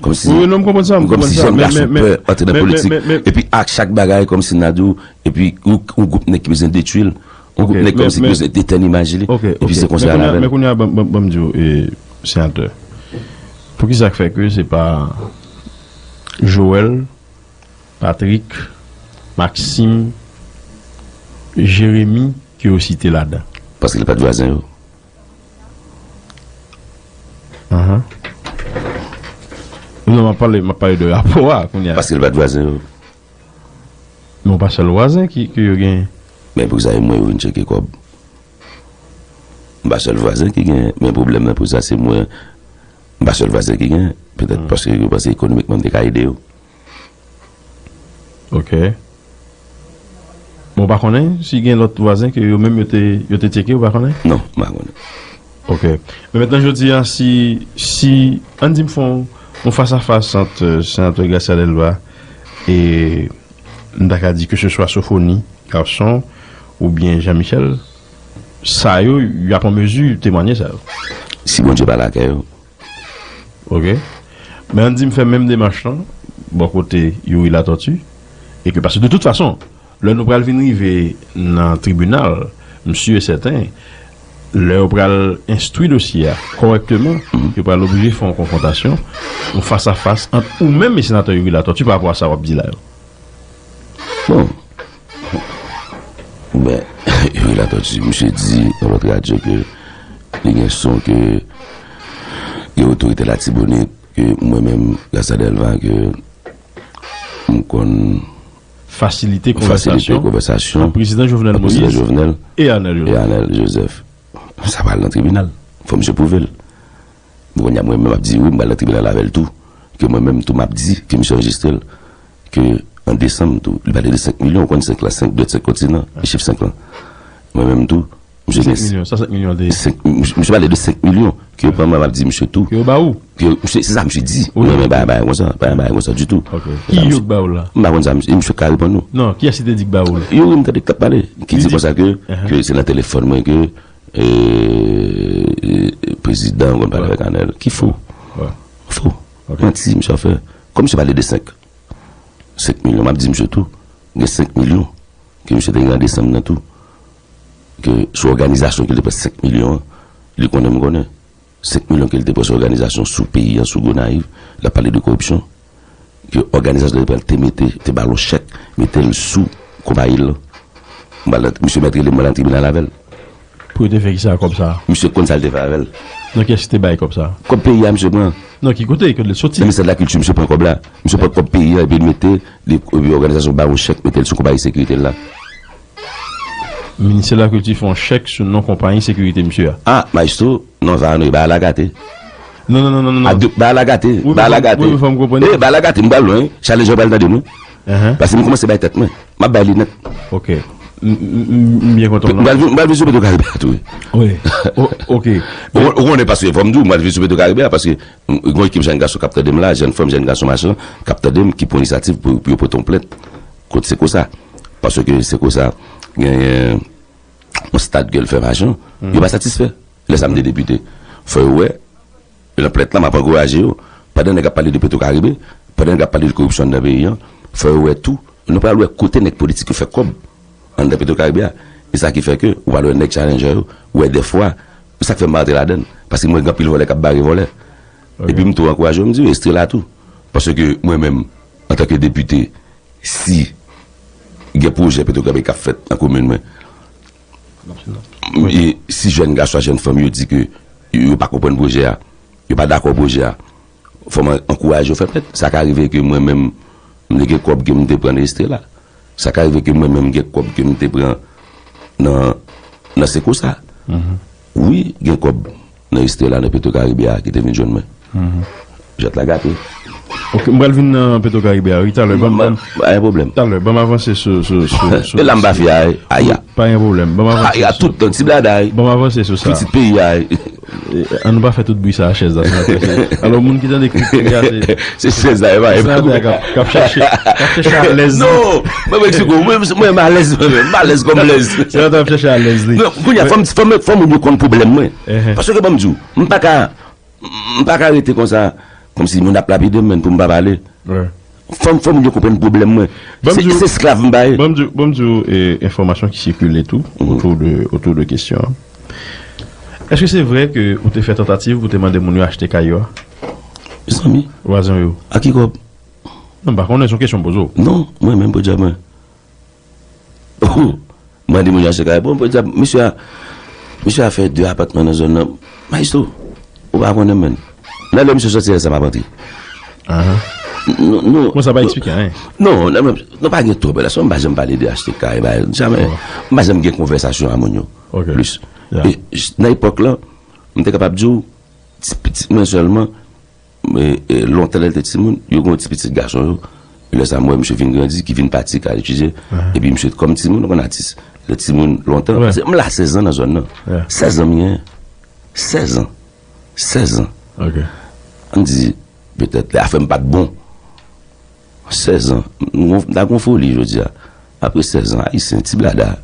kòmsi, wi, wi, non, m konprann sa, m konprann sa. Kòmsi jèn gason pè antre nan politik. Epi ak chak bagay, kòmsi n a di w, epi yon, yon gwoup nèg ki bezwen detwi l. Yon gwoup nèg kòmsi ki bezwen detèn imaj li. Epi se konsa y al avè l. Men kounye a, ban, ban, ban m di w, e, senatè, poukisa k fè ke se pa Joel, Patrick, Maxime, Jérémy ke yo site ladan? Paske li pa t vwazen yo. Ahan. Non, m ap pale, m ap pale de rapò a kounye a. Paske li pa t vwazen yo. Men w pa sèl vwazen ki, ke yo genyen. Men poukisa e mwen yo vin tcheke kòb? M pa sèl vwazen ki genyen, men pwoblèm nan pou sa se mwen. M pa sèl vwazen ki genyen. Petèt paske yo panse ekonomikman m te ka ede yo. Ok. Bon, w pa konnen si gen lòt vwazen ke yo menm yo te, yo te tcheke, w pa konnen? Non, m pa konnen. Ok. Men mentnan, jodi a, si, si, ann di m fè yon, yon fas a fas ant, euh, senatè Gracia Delva e, m ta ka di, ke se swa Sophonie, gason, oubyen Jean Michel, sa yo, y ap an mezi temwanye sa yo. Si Bondye pa lakay yo. Ok. Men ann di m fè menm demach lan, bò kote Youri Latortue, e ke, paske de tout fason, lè nou pral vin rive nan tribinal, m si e sèten, lè yo pral enstwi dosye a kòrèkteman, yo pral oblije fè yon konfwontasyon, yon fas a fas ant ou menm e senatè Youri Latortue pa rapò a sa w ap di la yo. Bon. Ben, Youri Latortue, misye di nan lòt radyo ke li gen son ke gen otorite Latibonit, ke mwen menm, Gracia Delva, ke m konn fasilite konvèsasyon ant Prezidan Jovenel Moïse e Arnel Joseph. Sa pral nan tribinal. Fò misye pwouve l. Bon, kounye a, mwen menm m ap di wi, m pral nan tribinal avè l tou. Ke mwen menm tou m ap di ke misye anrejistre l. Ke an desanm tou, li pale de senk milyon, ou konn senk la, senk dwèt, senk kontinan, e chif senk lan. Mwen menm tou, misye gen senk milyon, sa senk milyon de senk, misye pale de senk milyon, ke pandan m ap di misye tou. Ke yo ba ou? Ke misye, se sa misye di. Wi. Non, men bagay, bagay konsa, bagay, bagay konsa ditou. Ok. Ki yo k ba ou la? M pa konn sa, misye, misye ka reponn nou. Non, kiyès ki te di k ba ou l? Youri, m tande k t ap pale, ki di konsa ke, ke se nan telefòn mwen ke, e, e, prezidan konn pale avèk Arnel. Ki fo. Fo. Ok. Manti, misye ap fè. Kòm misye pale de senk, senk milyon, m ap di misye tou, gen senk milyon ke misye te gen an desanm nan tou. Ke sou òganizasyon ke li te pran senk milyon an, li konnen m konnen. Senk milyon ke li te pran sou òganizasyon, sou peyi an, sou Gonayiv, l ap pale de koripsyon. Ke òganizasyon te pran, te mete, te ba l yon chèk, mete l sou konpayi l lan. M pral nan, misye mèt rele m, mwen al nan tribinal avè l. Pou yo te fè kisa ak kòb sa a? Misye konn sa l te fè avè l. Nan kiyès ki te bay kòb sa a? Kòb peyi a misye pran. Nan ki kote? Kote l soti? Nan ministè de la kilti misye pran kòb la. Misye pran kòb peyi a epi l mete, li, epi òganizasyon ba yon chèk, mete l sou konpayi sekirite l la. Ministè de la kilti fè yon chèk sou non konpayi sekirite misye a. Ah, maestro, non, va ann wi, ba la gate. Non, non, non, non, non. Ba la gate, ba la gate. Wi, men fò m konprann. Eh, ba la gate, m pral lwen, wi. Chale Jean pral tande m, wi. Paske m kòmanse bay tèt mwen. M ap bay li nèt. Ok. M, m, m, m byen kontan. M pral vin, m pral vin sou Petro Caribe a tou, wi. Wi. O-, ok. Ou, ou konnen paske fò m di w, m pral vin sou Petro Caribe a paske, m, gen yon ekip jèn gason k ap tande m la, jèn fanm, jèn gason machan, k ap tande m, ki pran inisyativ pou, pou yo pote yon plent kont Sekosa. Paske Sekosa genyen yon stad ke l fè machan, yo pa satisfè. Lè sa m te depite. Fò yo wè, nan plent lan, m ap ankouraje yo. Pandan nèg ap pale de Petro Caribe, pandan nèg ap pale de koripsyon anndan peyi an, fò yo wè tou. Nou pral wè kote nèg politik yo fè kòb anndan Petro Caribe a. E sa ki fè ke ou pral wè nèg Challenger yo, wè dèfwa, sa k fè m pa rantre ladann. Paske m wè gen anpil vòlè k ap bare vòlè. Epi m tou ankouraje yo, m di yo, Estrela tou. Paske mwen menm, antanke depite, si gen pwojè Petro Caribe k ap fèt nan komin mwen, e si jèn gason ak jèn fanm yo di ke yo pa konprann pwojè a, yo pa dakò pwojè a, fò m ankouraje yo fè plent. Sa ka rive ke mwen menm, m te gen kòb ke m te pran nan Estrela. Sa ka rive ke mwen menm gen kòb ke m te pran nan, nan Sekosa. Wi, gen kòb nan Estrela, nan Petro Caribe a ki te vin jwenn mwen. Jwèt la gate. Ok, m pral vin nan Petro Caribe a, wi, talè. Ban m, ban m, pa gen pwoblèm. Talè, ban m avanse sou, sou, sou, sou, e la m pa fè a, aya. Pa gen pwoblèm. Ban m avanse, aya, sou, tout tan, ti blada, ban m avanse sou sa. Pitit peyi a. Eh, ann nou pa fè tout bri sa a chèz la, senatè. Alò, moun ki tande krik kri a, se, se chèz la, e pa, se senatè a k ap, k ap chèche, k ap chèche alèz li. Non, mwen Meksiko, mwen, mwen m alèz, mwen menm, m alèz kòm lèz. Senatè ap chèche alèz li. Non, kounye a, fò m, fò m, fò moun yo konn pwoblèm mwen. Paske ban m di w, m pa ka, m pa ka rete konsa, kòmsi moun ap lapide m, men pou m pa pale. Fò m, fò moun yo konprann pwoblèm mwen. Se, se esklav m pa ye. Ban m di w, ban m di w, e, enfòmasyon ki sikile tou, otou de, otou de kesyon an. Èske se vre ke ou te fè tantativ pou te mande moun yo achte kay yo a? Mezanmi. Vwazen yo. A ki kòb? Non, m pa konnen, se yon kesyon m poze w. Non, mwen menm, podyab mwen. Mande moun yo achte kay. Bon, podyab, misye a, misye a fè de apatman nan zòn nan. Maestro, ou pa konnen, menn. Nan lè misye sòti, lè sa m ap antre. Non, non. Bon, sa pa eksplike anyen. Non, non, non, nou pa gen twòp relasyon. M pa janm pale de achte kay, ba, jamè. M pa janm gen konvèsasyon a moun yo. Plis. E, j-, nan epòk lan, m te kapab di w, ti pitit mwen sèlman, e, e, lontan lè l te timoun, yo gen yon ti pitit gason yo. Lè sa m wè misye vin grandi, ki vin pati, k al etidye. Epi misye, kòm timoun, ou konn atis. Lè timoun, lontan, se, m la sèz an nan zòn nan. Sèz an m genyen. Sèz an. Sèz an. Ann di, petèt, lè afè m pa t bon. Sèz an. M gon-, m ta gon foli jodi a. Apre sèz an, Ayisyen, ti blada.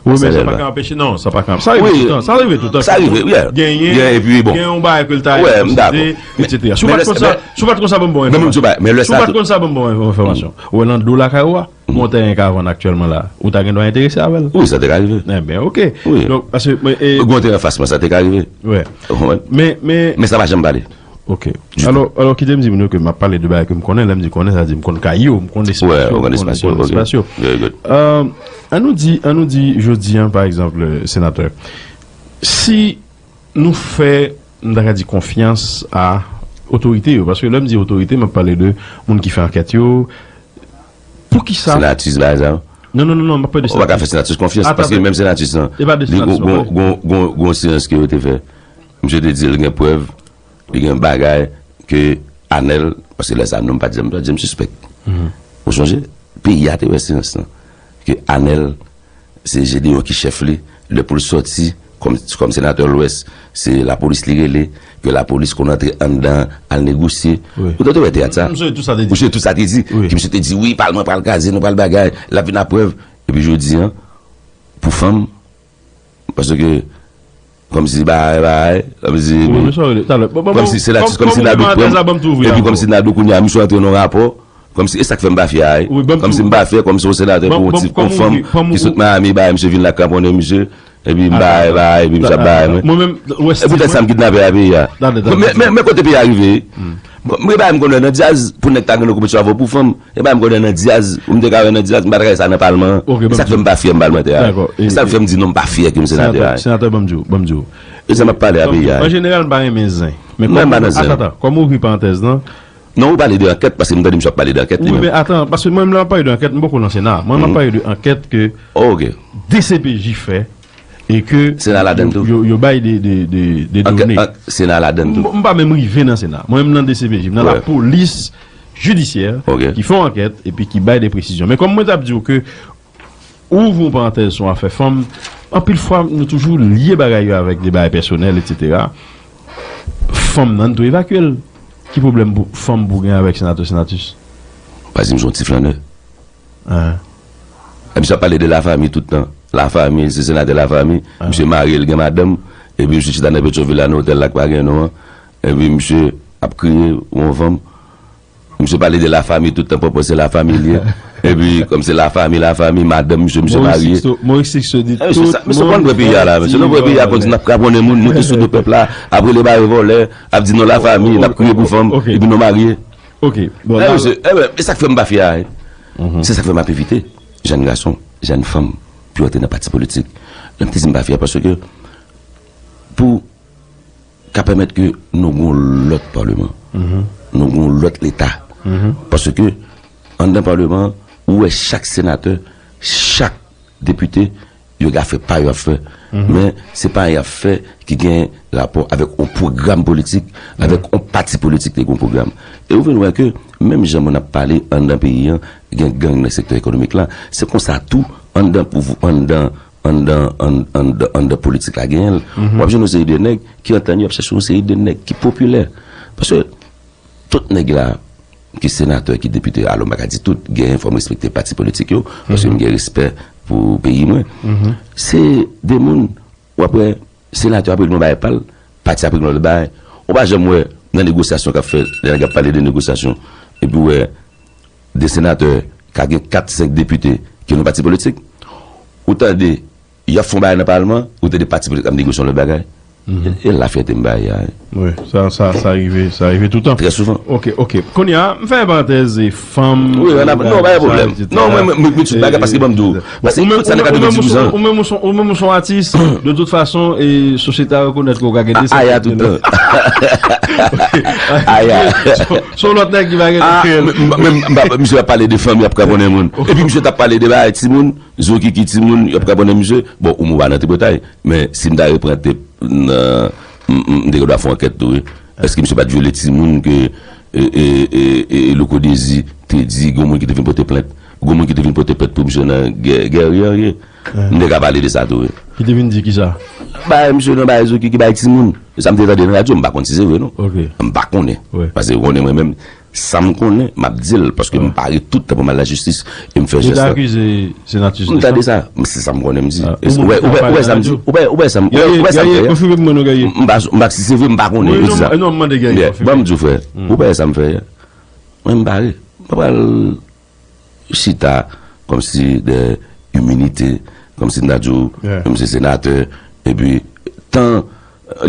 Wi, men sa pa ka anpeche, non, sa pa ka. Sa rive toutan, sa rive toutan. Sa rive, yeah. Genyen, genyen yon bagay ke l ta rekonsidere, etsetera. Si w pa t konn sa, si w pa t konn sa, ban m bon enfòmasyon. Si w pa t konn sa, ban m bon enfòmasyon. Ou wè nan do lakay ou a, gon tèren ka vann aktyèlman la. Ou ta gen dwa enterese avè l. Wi, sa te ka rive. Enben, ok. Donk, paske, e, gon tèren fas mwen, sa te ka rive. Wi. Men, men, men sa pa janm pale. Ok. Alò, alò, kite m di moun yo ke m ap pale de bagay ke m konnen. Lè m di konnen, sa di m konn kay yo, m konn espas yo, m konn, m konn espas yo. Very good. Euh, ann nou di, ann nou di, jodi a, pa egzanp, senatè, si nou fè, m ta ka di, konfyans a otorite yo, paske lè m di otorite, m ap pale de moun ki fè ankèt yo, poukisa? Senatus, pa egzanp. Non, non, non, non, m ap pale de senatus. Ou pa ka fè senatus konfyans, paske menm senatus lan, li gon, gon, gon, gon, gon seyans ke yo te fè. Misye te di l gen prèv, li gen bagay ke Anèl, paske lè sa a non m pa t janm, pa t janm sispèk. Ou sonje? Peyi a te wè seyans lan. Ke Anèl, se Jedeyon ki chèf li, lè pou l sòti, kòm, kòm senatè Lwès, se lapolis li rele, ke lapolis konn antre anndan, al negosye. Ou te, te wè teyat sa? M sonje tout sa te di. Ou sonje tout sa te di? Ki misye te di, wi, palman pral kraze, nou pral bagay, l ap vin ak prèv. Epi jodi a, pou fanm, paske, kòmsi bagay, bagay, kòmsi, kòmsi senatus, kòmsi Nadou pran, epi kòmsi Nadou kounye a, misye antre nan rapò, kòmsi, e sa k fè m pa fyè a, wi, kòmsi m pa fyè, kòmsi yon senatè pou yon ti, yon fanm ki sot Miami, bagay, misye vin la kraponnen misye, epi m bagay, bagay, epi misye ap bagay mwen. E poutèt sa m kidnape a peyi a. Men, men, men kote peyi a rive. Bon, m gen bagay m konn wè nan djaz, pou nèg ta gen yon konpetisyon avè w pou fanm. Gen bagay m konn wè nan djaz, ou m te ka wè nan djaz, m pa t ka wè sa nan palman an. E sa k fè m pa fyè m palmantè a. E sa k fè m di non, m pa fyè ke m senatè a. Senatè, ban m di w, ban m di w. E sa m ap pale a peyi a. An jeneral, m pa renmen zen. Men kòm, atann, atann, kòm ou ouvri parantèz lan. Non, ou pale de ankèt, paske m tande misye ap pale de ankèt li menm. Wi, men atann, paske mwen menm lè m ap pale de ankèt, m poko nan Sena. Mwen, m ap pale de ankèt ke D C P J fè. E ke yo, yo, yo bay de, de, de, de done. Sena ladann tou. M, m pa menm rive nan Sena. Mwen menm nan D C P J, m nan lapolis jidisyè ki fè yon ankèt epi ki bay de presizyon. Men kòm mwen t ap di w ke, ouvri yon parantèz sou afè fanm, anpil fwa nou toujou lye bagay yo avèk de bagay pèsonèl, etsetera. Fanm nan, n tou evakye l. Ki pwoblèm pou, fanm pou gen avèk senatè Senatus? Pa di m se yon ti flannè. E misye ap pale de lafanmi tout tan. lafanmi, se senatè lafanmi. Misye marye, l gen madanm. Epi misye chita nan Petyonvil la, nan otèl la k pa gen non an. Epi misye ap kriye, yon fanm. Misye pale de lafanmi tout tan, pòpò se lafanmi li ye. Epi, kòm se lafanmi, lafanmi, madanm misye, misye marye. Maurice Sixto di tout moun. Misye konn pran peyi a la, misye konn pran peyi a, konn di n ap kraponnen moun, monte sou do pèp la, ap rele bare vòlè, ap di nou lafanmi, n ap kriye pou fanm, epi nou marye. Ok. Bon, la, misye, e sa k fè m pa fyè a, wi. Se sa k fè m ap envite jèn gason, jèn fanm, pou yo antre nan pati politik. Lè m te di m pa fyè, paske pou ka pèmèt ke nou gen yon lòt palman, nou gen yon lòt leta. Paske anndan palman an, ou wè chak senatè, chak depite, yo ka fè pa yo ap fè. Men se pa y ap fè ki gen rapò avèk yon pwogram politik, avèk yon pati politik te gen yon pwogram. E ou vin wè ke menm jan moun ap pale anndan peyi an, gen gang nan sektè ekonomik la, se konsa tou anndan pouvwa, anndan anndan, an- anndan, anndan politik la genyen l. W ap jwenn yon seri de nèg ki antann yo ap chèche yon seri de nèg ki popilè. Paske tout nèg la, ki senatè, ki depite, alò m pa ka di tout, genyen, fò m respekte pati politik yo, paske m gen respè pou peyi mwen. Se de moun, w ap wè, senatè ap regle yon bagay pa l, pati ap regle yon lòt bagay. Ou pa janm wè nan negosyasyon k ap fèt, lè nèg ap pale de negosyasyon, epi w wè de senatè, ka gen kat, senk depite ki nan pati politik. Ou tande, y ap fè yon bagay nan palman, ou tande pati politik ap negosye yon lòt bagay. E, e la fyète m bay a, wi. Wi, sa, sa, sa rive, sa rive toutan. Trè souvan. Ok, ok. Kounye a, m fè yon parantèz, e fanm, wi, non, pa gen pwoblèm. Non, mwen, mwen, mwen, tout bagay, paske ban m di w, paske tout sa nan katrevendiz an. Ou menm, ou son, ou menm, ou son atis, de tout fason, e sosyete a rekonèt ke w ka gen de aya toutan. Aya. Son lòt nèg ki pa gen. Ah, men, men, men, misye ap pale de fanmi, ap kraponnen moun. Epi misye t ap pale de bagay timoun, zokiki timoun, y ap kraponnen misye. Bon, ou mou pa nan tripotay, men si m ta repran te nan, m, m, m te gen dwa fè yon ankèt tou, wi. Èske misye pa t vyole timoun ke, e, e, e, e, Louko Dezi te di, gon moun ki te vin pote plent, gon moun ki te vin pote plent pou misye nan gè, gè, gè, gè. M te ka pale de sa tou, wi. Ki te vin di kisa? Bay misye nan bay zokiki, bay timoun. E sa m te tande nan radyo, m pa konn si se vre, non. M pa konnen. Paske ou konnen mwen menm, sa m konnen, m ap di l, paske m pare tout tan pou m al lajistis, e m fè jès la. Yo te akize senatè Sixto. M tande sa, men se sa m konnen m di. Ou wè, ou wè, ou wè sa m di, ou wè, ou wè sa m, ou wè, ou wè sa m fè. Konfime pou mwen non, Gaye. M pa, m pa, si se vre, m pa konnen, yo di sa. Non, m mande Gaye. Bon, m di w, frè, ou wè sa m fè. Mwen, m pare. M pa pral chita kòmsi de imilite, kòmsi m ta di w, m se senatè, epi tan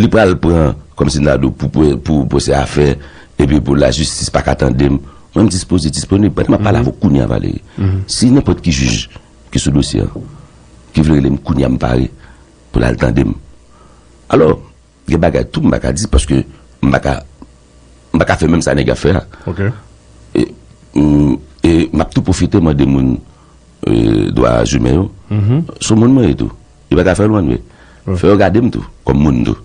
li pral pran, kòmsi m ta di w, pou, pou, pou pwosè a fè, epi pou lajistis pa ka tande m, mwen m dispoze, disponib. Pandan m ap pale avè w kounye a, Valery, si nenpòt ki jij ki sou dosye a, ki vle rele m kounye a, m pare pou l al tande m. Alò, gen bagay tou m pa ka di paske m pa ka, m pa ka fè menm sa nèg ap fè a. E, m, e m ap tou pwofite mande moun, e, dwa imen yo. Se yon moun mwen ye tou. Yo pa ka fè l one way. Fò yo gade m tou, kòm moun tou.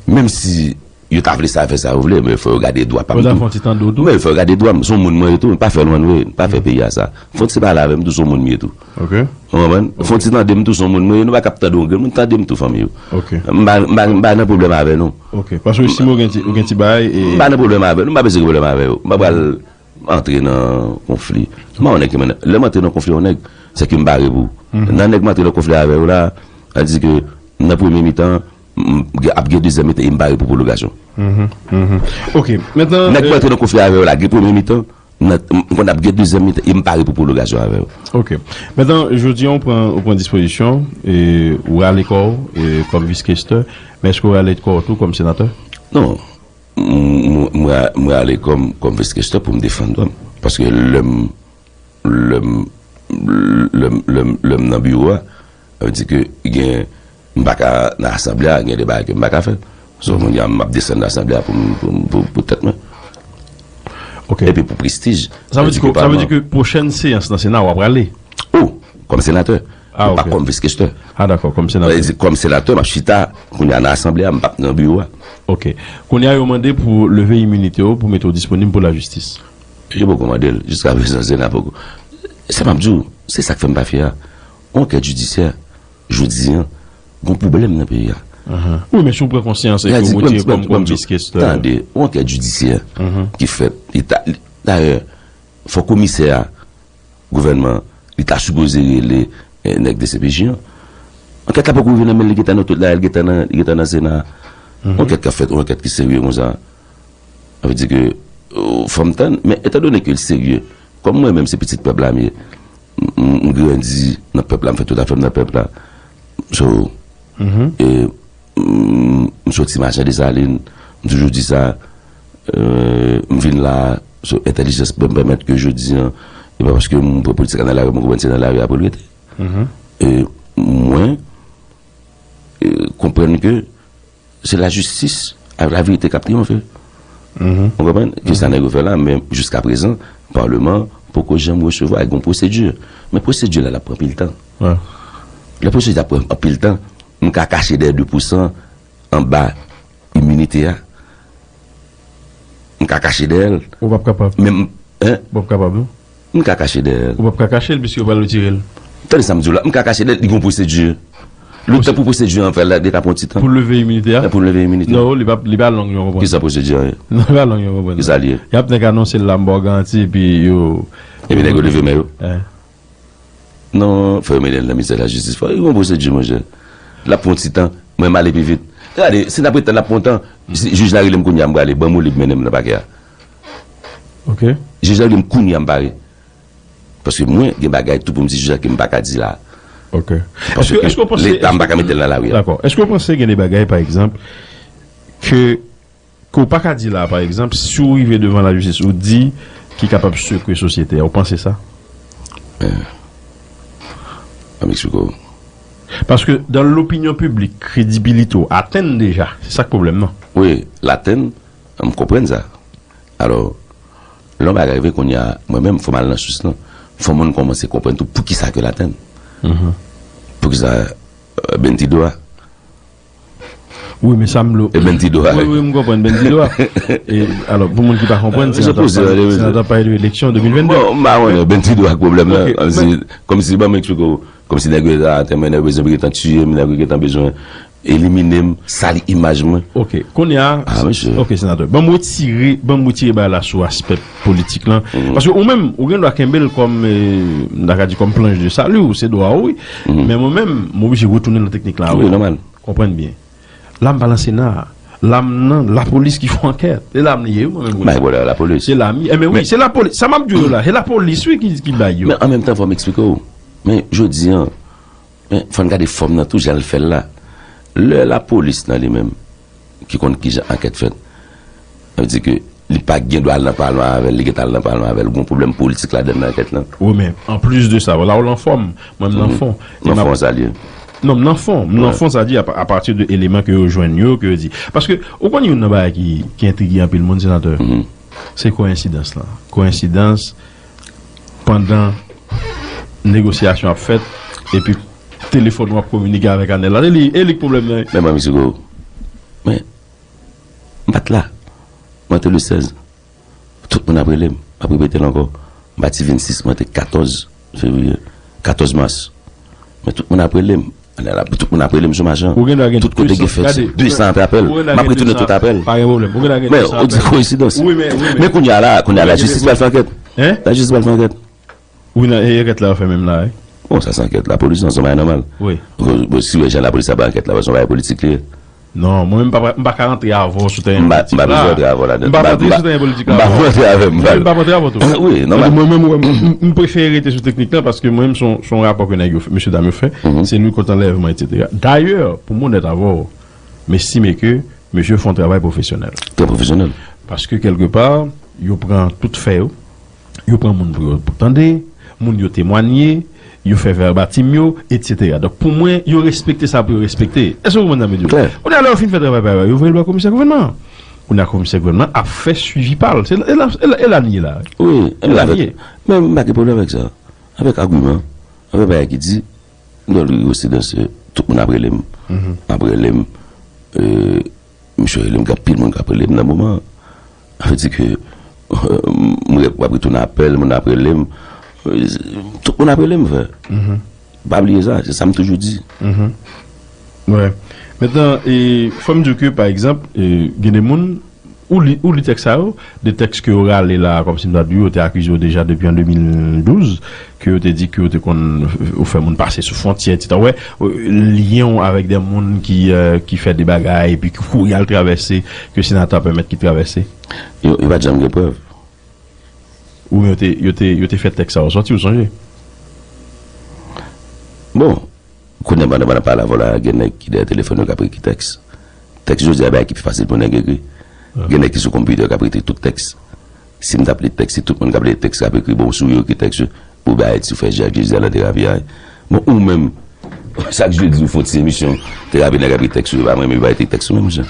Menm si yo ta vle sa, fè sa yo vle, men fò yo gade dwa pa m tou. Men fò yo gade dwa m. Se yon moun mwen ye tou, pa fè l one way, pa fè peyi a sa. Fò n se pale avè m tou, se yon moun m ye tou. Ou konprann? Fò n ti tande m tou, se yon moun mwen ye, nou pa ka ap tande yon grenn moun, tande m tou, fanmi yo. M pa, m pa, m pa nan pwoblèm avè nou. Paske si ou gen ti, ou gen ti bagay, e m pa nan pwoblèm avè nou, m pa bezwen gen pwoblèm avè yo. M pa pral antre nan konfli. M pa yon nèg ki, lè m antre nan konfli yon nèg, se ke m pare pou. Nan nèg m antre nan konfli avè yo la, sa di ke nan premye mitan, m, ap gen dezyèm mitan, e m pare pou pwolongasyon. Nèg m antre nan konfli avè yo la, gen premye mitan, nan, m, m konn ap gen dezyèm mitan, e m pare pou pwolongasyon avè yo. Ok. Mentnan, jodi a, ou pran, ou pran dispozisyon, e ou rale kò w, e kòm vis-kestè, men èske ou rale kò w tou kòm senatè? Non. M, m, m ra-, m rale kò m kòm vis-kestè pou m defann dwa m. Paske lè m, lè m, lè m, lè m, lè m nan biwo a, sa vle di ke gen, m pa ka nan asanble a, gen de bagay ke m pa ka fè. So, kounye a, m ap desann nan asanble a pou m, pou m, pou, pou tèt mwen. Ok. Epi pou prestij. Sa vle di ke, sa vle di ke pwochèn seyans nan Sena, w ap rale? Oh, kòm senatè. Ah, ok. Pa kòm vis-kestè. Ah, dakò, kòm senatè. Sa vle di, kòm senatè, m ap chita, kounye a nan asanble a, m p ap nan biwo a. Ok. Kounye a, yo mande pou leve iminite w, pou mete w disponib pou lajistis. Yo poko mande l, jiskaprezan, Sena poko. Sa m ap di w, se sa k fè m pa fyè a. Yon ankèt jidisyè, jodi a, gon pwoblèm nan peyi a. Wi, men si w pran konsyans e ke w retire kò m kòm vis-kestè. Tande, yon ankèt jidisyè ki fèt, li ta, li, dayè, fò komisè a, gouvènman, li ta sipoze rele eh, nèg D C P J an. Ankèt la poko rive nan men l, li gentan nan tout la, li gentan nan, li gentan nan Sena. Yon ankèt k ap fèt, yon ankèt ki serye konsa. Sa vle di ke, oh, fò m tann, men etandone ke l serye, kòm mwen menm se pitit pèp la m ye, m, m, m grandi nan pèp la, m fè tout afè m nan pèp la. So, e, m, m soti Machan Desalin, m toujou di sa, e, m vin la, so, entèlijans mwen pèmèt ke jodi an, e pa paske m pran politik la nan lari, mwen konprann se nan lari a pou l rete. E mwen, e, konprann ke se lajistis ak laverite k ap triyonfe. Ou konprann? Ke sa nèg yo fè la, men jiskaprezan, Palman an poko janm resevwa, gen yon pwosedi. Men pwosedi la, l ap pran anpil tan. Lè pwosedi a pran anpil tan, m ka kache dèyè de pousan anba iminite a. M ka kache dèyè l. Ou p ap kapab. Men m, en? Ou p ap kapab, non? M ka kache dèyè l. Ou p ap ka kache l, piske yo pral retire l. Tande sa m di w la, m ka kache dèyè l, li gen yon pwosedi. Letan pou pwosedi an fè la, li ka pran ti tan. Pou leve iminite a? Pou leve iminite. Non, li pa, li pa long, yon konprann. Kisa pwosedi an ye? Non, li pa long, yon konprann. Kisa l ye? Y ap nèk anonse l la, m ba w garanti, epi yo. Epi nèg yo leve men yo. Non, fò yo mennen l nan ministè lajistis. Fò yo gen yon pwosedi, monchè. L ap pran ti tan. Mwen, m ale pi vit. Gade, si n ap ret tan, n ap pran tan. Si jij la rele m kounye a, m prale. Ban m ou lib mennen m nan pakè a. Ok. Jij la rele m kounye a, m pare. Paske mwen, gen bagay tou pou m di jij la ke m pa ka di la. Ok. Paske Leta, m pa ka mete l nan lari a. Dakò. Èske w panse gen de bagay, pa egzanp, ke ke w pa ka di la, pa egzanp, si w rive devan lajistis, ou di ki kapab sekwe sosyete a, ou panse sa? Ban m eksplike w. Paske dan lopinyon piblik, kredibilite w atenn deja. Se sa k pwoblèm nan. Wi, l atenn, m konprann sa. Alò, lè yon bagay rive kounye a, mwen menm, fò m al nan sous lan. Fò moun kòmanse konprann tou poukisa ke l atenn. Poukisa, euh, Bentido a. Wi, men sa m lo. E Bentido a. Wi, wi, m konprann Bentido a. E, alò, pou moun ki pa konprann, senatè ap pale de eleksyon de mil vennde. Bon, m pa konnen, Bentido a k pwoblèm nan. Ok, kòmsi, kòmsi, ban m eksplike w. Kòmsi nèg yo ta, tèlman nèg yo bezwen, gentan tiye m, nèg yo gentan bezwen elimine m, sali imaj mwen. Ok, kounye a, ok, senatè. Ban m retire, ban m retire bagay la sou aspè politik lan. Paske ou menm, ou gen dwa kenbe l kòm, eh, m ta ka di kòm planche de salut, ou se dwa ou, wi. Men mwen menm, m oblije retounen nan teknik la, wi. Wi, nòmal. Konprann byen. La m pa nan Sena. La m nan lapolis ki fè ankèt. E la m ye, wi, mwen menm. Bay bòlè lapolis. Se la m ye. Enben wi, se lapolis. Sa m ap di w la, se lapolis, wi, ki, ki bay yo. Men an menm tan, fò m eksplike w. Men jodi an, men fò n gade fòm nan tou, jan l fè l la. Lè lapolis nan li menm, ki konn kijan ankèt fèt, sa vle di ke li pa gen dwa al nan palman avè l, li gentan al nan palman avè l, gon pwoblèm politik ladan nan ankèt lan. Wi, men anplis de sa, la w lan fòm, mwen m lan fon. Lan fon, sa l ye? Non, m lan fon, m lan fon, sa di a, apati de eleman ke yo jwenn yo, ke yo di. Paske, ou konn youn nan bagay ki, ki entrige anpil moun, senatè, se koyensidans lan. Koyensidans, pandan negosyasyon ap fèt, epi telefòn w ap kominike avèk Anèl la, e li, e li k pwoblèm nan. Men mwen, misye, men, m pa t la. Mwen te le sèz. Tout moun ap rele m. M ap repete l ankò. M pati vennsis, mwen te katòz fevriye. Katòz mas. Men tout moun ap rele m. Tout moun ap rele m sou machan. Tout kote gen fèt, de san apèl. M ap retounen tout apèl. Men ou di koyensidans. Men kounye a la, kounye a la, lajistis pral fè ankèt. Lajistis pral fè ankèt. Wi, nan, e ankèt la yo fè menm la, wi. Bon, sa se ankèt lapolis, non, se yon bagay nòmal. Wi. Bon, si w wè jan lapolis ap bay ankèt la, se yon bagay politik li ye. Non, mwen menm, m pa, m pa ka rantre avè w sou teren politik la. M pa bezwen rantre avè w ladan. M pa rantre sou teren politik la. M pa rantre avè m. M pa rantre avè w tou. Wi, nòmal. Mwen menm, m, m, m prefere rete sou teknik la, paske mwen menm, se yon, se yon rapò ke nèg yo fè, mesye dam yo fè. Se nou kont anlèvman, etsetera. Dayè, pou m onèt avè w, m estime ke mesye fè yon travay pwofesyonèl. Trè pwofesyonèl. Paske, kèlkepa, yo pran tout fè yo, yo pran moun pou yo pou tande, moun yo temwanye, yo fè vèbatim yo, etsetera. Donk, pou mwen, yo respekte sa pou yo respekte. Èske w konprann sa m di w? Klè. Kounye a, lè yo fin fè travay pa yo, yo voye l ba komisè gouvènman an. Kounye a, komisè gouvènman an ap fè swivi pa l. Se la, e la, e la, e la n ye la. Wi, e la n ye. Men m pa gen pwoblèm avèk sa. Avèk agiman, avèk bagay ki di, Dòl Rigo Sidans, tout moun ap rele m. Ap rele m. Misye rele m, gen anpil moun k ap rele m nan moman an. Sa vle di ke, m ap retounen apèl, moun ap rele m. Tout moun ap rele m, frè. Pa bliye sa, se sa m toujou di. Wi. Mentnan, e, fò m di w ke, pa egzanp, e, gen de moun, Ou li, ou li tèks sa yo, de tèks ke yo rale la, kòmsi m ta di w, yo te akize w deja depi an de mil douz, ke yo te di ke yo te konn, ou fè moun pase sou fwontyè, etsetera. Ou wè, lyen w avèk de moun ki, euh, ki fè de bagay, epi ki kouri al travèse, ke senatè a pèmèt ki travèse. Yo, yo pa t janm gen prèv. Oubyen yo te, yo te, yo te fè tèks sa yo sòti, ou sonje? Bon, kounye a, pandan, pandan n ap pale avè w la, gen nèg ki dèyè telefòn yo k ap ekri tèks. Tèks jodi a, bagay ki pi fasil pou nèg ekri. Gen nèg ki sou konpitè k ap ekri tout tèks. Si m t ap li tèks, si tout moun k ap li tèks k ap ekri, bon, sou yo ekri tèks yo, pou bay ti fè Jacques Jezi a nan terapi a. Bon, ou menm, chak jedi ou fè yon ti emisyon terapi nèg ap li tèks yo, pa mwen menm, yo pa ekri tèks yo menm, monchè.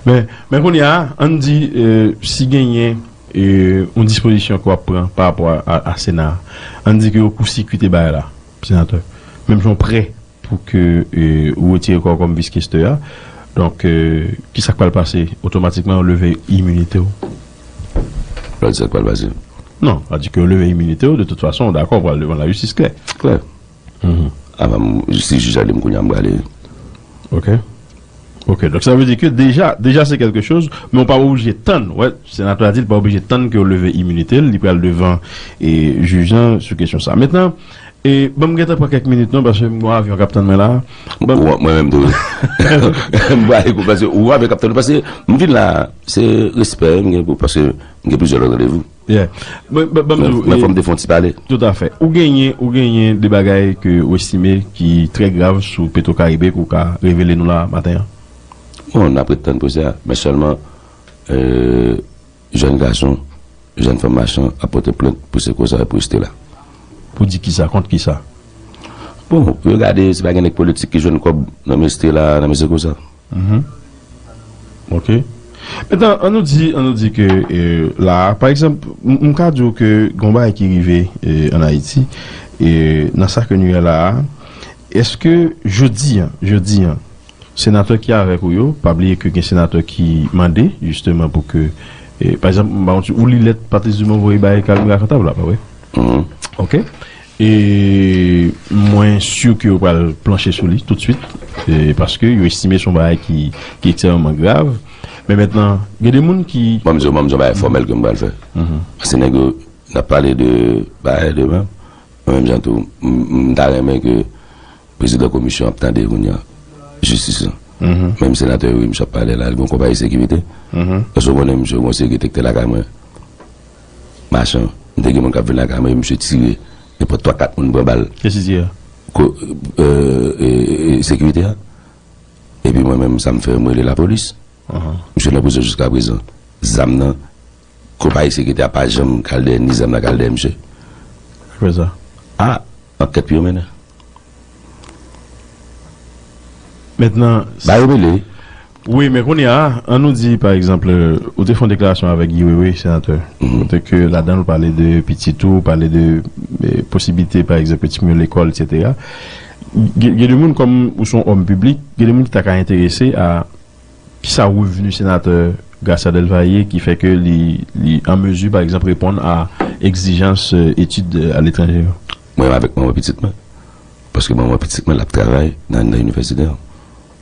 Men, men kounye a, ann di, euh, si genyen, euh, yon dispozisyon ke w ap pran pa rapò a, a, a Sena a, ann di ke yo kousirkwite bagay la, senatè. Menm jan w prè pou ke, euh, ou retire kò w kòm vis kestè a. Donk, euh, kisa k pral pase? Otomatikman, yo leve iminite w. Lòt sa k pral pase? Non, sa di ke yo leve iminite w, de tout fason, w dakò, w pral devan lajistis klè. Klè. Mhm. Apa, m, si jij la di m kounye a, m prale. Ok. Ok, donk sa vle di ke deja, deja se kèlke choz, men w pa oblije tann. Wè, senatè a di l pa oblije tann ke yo leve iminite l, li pral devan, e, jij lan sou kesyon sa. Mentnan, e, ban m gentan pran kèk minit non, paske m gon avyon k ap tann mwen la. Ban m Ou, mwen menm tou. M prale kou, paske ou avyon k ap tann, paske m vin la, se respè m gen pou, paske m gen plizyè lòt randevou. Yeah. Mwen, ban, ban m Men, di w, men e, fò m te fè yon ti pale. Toutafè. Ou genyen, ou genyen de bagay ke ou estime ki trè grav sou Petro Caribe ke w ka revele nou la maten an? Bon, n ap ret tann pwosè a. Men sèlman, euh, jèn gason, jèn fanm machan ap pote plent pou Sekosa e pou Estela. Pou di kisa? Kont kisa? Bon, pou yo gade si pa gen nèg politik ki jwenn kòb nan men Estela, nan men Sekosa. Mhm. Ok. Mentnan, an nou di, an nou di ke, eh, la a, pa egzanp, m, m ka di w ke gon bagay ki rive, eh, ann Ayiti, eh, nan sa ke nou ye la a, èske jodi an, jodi an, senatè ki avèk ou yo, pa bliye ke gen senatè ki mande, jisteman, pou ke, eh, pa egzanp, m ba w ti, ou li lèt Patrice Dumont voye bay Carl Michel Cantave la, pa vre? Mhm. Ok. E mwen si ke yo pral planche sou li toutswit, e, paske yo estime se yon bagay ki, ki ekstrèmeman grav. Men mentnan, gen de moun ki Ban m di w, ban m di w yon bagay fòmèl ke m pral fè. Mhm. Paske nèg yo, n ap pale de bagay demen. Mwen menm jan tou, m, m ta renmen ke prezidan komisyon ap tande kounye a jistis lan. Mhm. Menm senatè Youri, misye ap pale la, li gon konpayi sekirite. Mhm. Èske w konnen misye gon sekirite ki te lakay mwen? Machan, m te gen moun k ap vin lakay mwen, misye tire, nenpòt twa kat moun pran bal. Kiyès ki tire? Ko, euh, e, e, e, sekirite a. Epi mwen menm, sa m fè, m rele lapolis. Ahan. Misye nan prizon jiska prezan. Zam nan, konpayi sekirite a pa janm k al dèyè, ni zam nan k al dèyè misye. Apre sa? A, ankèt pou yo mennen. Mentnan, Ba yo rele. Wi, men kounye a, an nou di, pa egzanp, ou te fè yon deklarasyon avèk Guy Wewe, senatè. Mhm. Kote ke ladan l ou pale de pitit ou, ou pale de, eh, posiblite, pa egzanp, timoun yo lekòl, etsetera. Gen, gen de moun, kòm ou se yon òm piblik, gen de moun ki ta ka enterese a kisa revni senatè Gracia Delva ye ki fè ke li, li an mezi, pa egzanp, reponn a egzijans, eh, etid, eh, aletranje yo? Mwen menm avèk manman pitit mwen. Paske manman pitit mwen, l ap travay nan, nan inivèsite an.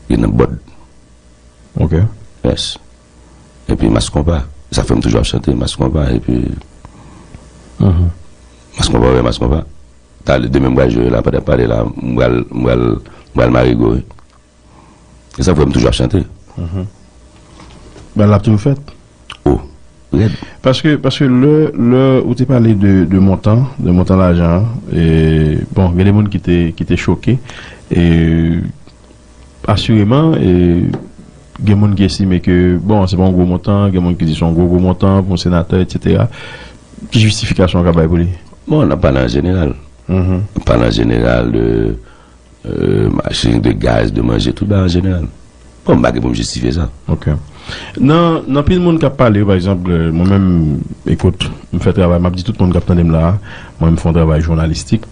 Li nan bòd. Ok. Yes. Epi Mas Konpa. Sa fè m toujou ap chante Mas Konpa. Epi Mhm. Mas Konpa, wi, Mas Konpa. Talè, demen m pral jwe la, pandan m pale la, m pral, m pral, m pral Marigo, wi. E sa fè m toujou ap chante. Mhm. Bal la ap toujou fèt? O, rèd. Paske, paske lè, lè ou te pale de, de montan, de montan lajan an, e, bon, gen de moun ki te, ki te choke, e, asireman, e, gen moun ki estime ke, bon, se pa yon gwo montan, gen moun ki di se yon gwo, gwo montan pou yon senatè, etsetera. Ki jistifikasyon w ka bay pou li? Bon, n ap pale an jeneral. Mhm. N ap pale an jeneral de euh, machin, de gaz, de manje, tout bagay an jeneral. Bon, m pa gen pou m jistifye sa. Ok. Nan, nan anpil moun k ap pale yo, pa egzanp, euh, mwen menm, ekout, m fè travay, m ap di tout moun k ap tande m la a, mwen m fè yon travay jounalistik.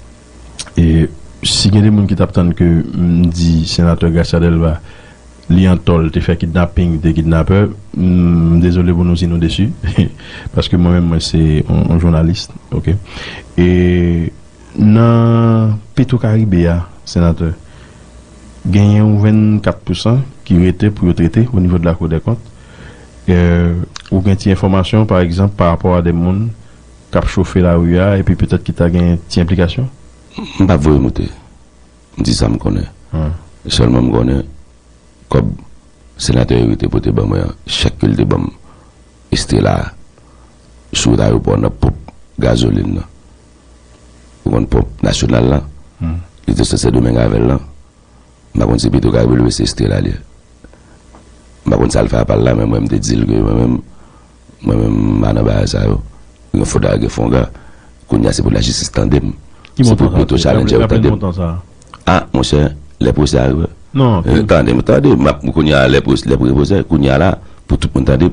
E si gen de moun ki t ap tann ke m di senatè Gracia Delva, li an tò, l te fè kidnaping, li te kidnapè, m dezole pou nou si nou desi. Paske mwen menm, mwen se yon, yon jounalis, ok? E Nan Petro Caribe a, senatè, genyen yon vennkat pousan ki rete pou yo trete o nivo de la Cour des Comptes. euh, ou gen ti enfòmasyon, pa egzanp, pa rapò a de moun k ap chofe lari a, epi petèt ki ta gen ti enplikasyon? M p ap voye moute. M di sa m konnen. Sèlman m konnen kòb senatè Youri te pote ban mwen an, chèk ke l te ban m Estrela a, sou wout ayewopò nan ponp gazolin nan. Ou konn ponp nasyonal lan? Li te sot Sendomeng avè l lan. M pa konn si Petro Caribe oubyen se Estrela li ye. M pa konn sa l fè apa l la, men mwen m te di l ke mwen menm, mwen menm m pa nan bagay sa yo. Gen Fonda, gen Fonga. Kounye a se pou lajistis tande m. Se pou Petro Challenger yo tande m. Ah, monchè, lè pwosè a rive. Non, tande m, tande m. Kounye a lè pwosè, kounye a la, pou tout moun tande,